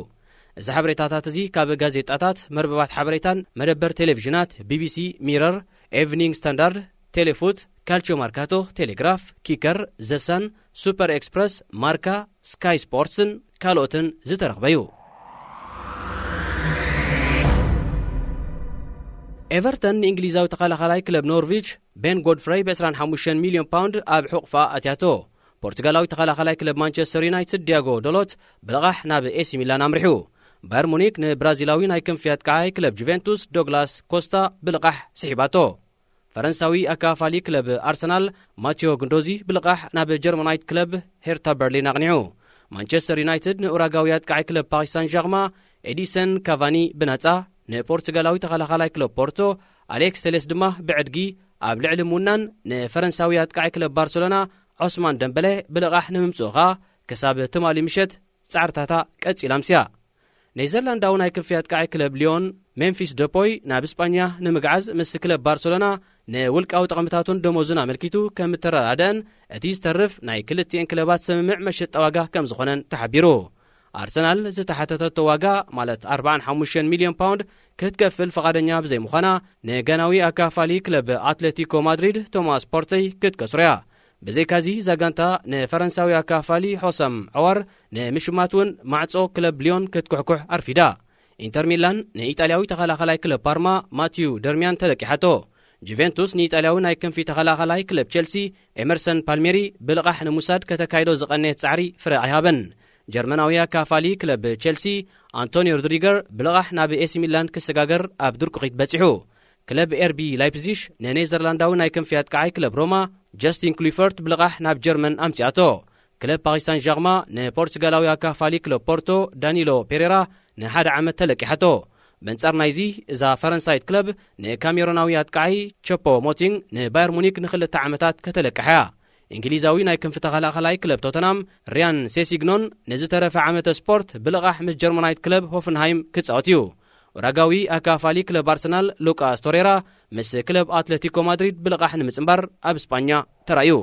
እዚ ሓበሬታታት እዚ ካብ ጋዜጣታት፣ መርበባት ሓበሬታን መደበር ቴሌቪዥናት ቢቢሲ፣ ሚረር፣ ኤቭኒንግ ስታንዳርድ፣ ቴሌፉት፣ ካልቺዮ ማርካቶ፣ ቴሌግራፍ፣ ኪከር፣ ዘሳን፣ ሱፐር ኤክስፕረስ፣ ማርካ፣ ስካይ ስፖርትስን ካልኦትን ዝተረኽበ እዩ። ኤቨርተን ንእንግሊዛዊ ተኸላኻላይ ክለብ ኖርቪች ቤን ጎድፍረይ ብ ዕስራን ሓሙሽተን ሚልዮን ፓውንድ ኣብ ሕቑፋ ኣትያቶ። ፖርቱጋላዊ ተኸላኻላይ ክለብ ማንቸስተር ዩናይትድ ዲያጎ ዶሎት ብልቓሕ ናብ ኤሲ ሚላን ኣምሪሑ። ባየር ሙኒክ ንብራዚላዊ ናይ ክንፊ ኣጥቃዓይ ክለብ ጁቬንቱስ ዶግላስ ኮስታ ብልቓሕ ስሒባቶ። ፈረንሳዊ ኣካፋሊ ክለብ ኣርሰናል ማቴዮ ግንዶዚ ብልቓሕ ናብ ጀርመናዊት ክለብ ሄርታ በርሊን ኣቕኒዑ። ማንቸስተር ዩናይትድ ንኡራጋዊ ኣጥቃዓይ ክለብ ፓሪስ ሳን ዣርማ ኤዲሰን ካቫኒ ብናጻ፣ ንፖርቱጋላዊ ተኸላኻላይ ክለብ ፖርቶ ኣሌክስ ቴሌስ ድማ ብዕድጊ ኣብ ልዕሊ ምውናን፣ ንፈረንሳዊ ኣጥቃዓይ ክለብ ባርሰሎና ዖስማን ደምበለ ብልቓሕ ንምምጽኡ ኸኣ ክሳብ ትማሊ ምሸት ጻዕርታታ ቀጺላ ኣምስያ። ኔዘርላንዳዊ ናይ ክንፊ ኣጥቃዒ ክለብ ሊዮን ሜምፊስ ደፖይ ናብ ስጳኛ ንምግዓዝ ምስ ክለብ ባርሰሎና ንውልቃዊ ጠቕምታቱን ደሞዙን ኣመልኪቱ ከም እተረዳድአን፣ እቲ ዝተርፍ ናይ ክልቲኤን ክለባት ስምምዕ መሸጣ ዋጋ ከም ዝኾነን ተሓቢሩ። ኣርሰናል ዝተሓተተቶ ዋጋ፣ ማለት ኣርባዓን ሓሙሽተን ሚልዮን ፓውንድ ክትከፍል ፈቓደኛ ብዘይምዃና፣ ንጋናዊ ኣካፋሊ ክለብ ኣትሌቲኮ ማድሪድ ቶማስ ፓርተይ ክትከስሮ እያ። ብዘይካዚ፣ እዛ ጋንታ ንፈረንሳዊ ኣካፋሊ ሖሰም ዐዋር ንምሽማት እውን ማዕጾ ክለብ ሊዮን ክትኩሕኩሕ ኣርፊዳ። ኢንተር ሚላን ንኢጣልያዊ ተኸላኸላይ ክለብ ፓርማ ማቲዩ ደርሚያን ተለቂሓቶ። ጁቬንቱስ ንኢጣልያዊ ናይ ክንፊ ተኸላኸላይ ክለብ ቸልሲ ኤመርሰን ፓልሜሪ ብልቓሕ ንምውሳድ ከተካይዶ ዝቐነየት ጻዕሪ ፍረ ኣይሃበን። ጀርመናዊ ኣካፋሊ ክለብ ቸልሲ ኣንቶኒ ሮድሪገር ብልቓሕ ናብ ኤሲ ሚላን ክሰጋገር ኣብ ድርኩኺት በጺሑ። ክለብ ኤርቢ ላይፕዚሽ ንኔዘርላንዳዊ ናይ ክንፊ ኣጥቃዓይ ክለብ ሮማ ጀስቲን ክሊፈርት ብልቓሕ ናብ ጀርመን ኣምጺኣቶ። ክለብ ፓሪስ ሳን ዣርማ ንፖርቹጋላዊ ኣካፋሊ ክለብ ፖርቶ ዳኒሎ ፔሬራ ንሓደ ዓመት ተለቂሓቶ። በንጻር ናይዚ፣ እዛ ፈረንሳይት ክለብ ንካሜሮናዊ ኣጥቃዓይ ቸፖ ሞቲንግ ንባየር ሙኒክ ንኽልተ ዓመታት ከተለቅሓ እያ። እንግሊዛዊ ናይ ክንፊ ተኸላኸላይ ክለብ ቶተናም ሪያን ሴሲግኖን ንዝተረፈ ዓመተ ስፖርት ብልቓሕ ምስ ጀርመናይት ክለብ ሆፍንሃይም ክጻወት እዩ። ኡራጋዊ ኣካፋሊ ክለብ ኣርሰናል ሉቃስ ቶሬራ ምስ ክለብ ኣትለቲኮ ማድሪድ ብልቓሕ ንምጽንባር ኣብ ስጳኛ ተራእዩ።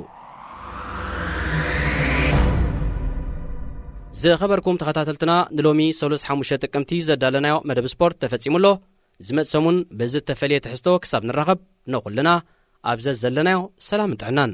ዝኸበርኩም ተኸታተልትና፣ ንሎሚ ሰሉስ ሓሙሽተ ጥቅምቲ ዘዳለናዮ መደብ ስፖርት ተፈጺሙ ኣሎ። ዝመጽእ ሰሙን ብዝተፈልየ ትሕዝቶ ክሳብ ንራኸብ፣ ንኹልና ኣብ ዘዘለናዮ ሰላምን ጥዕናን።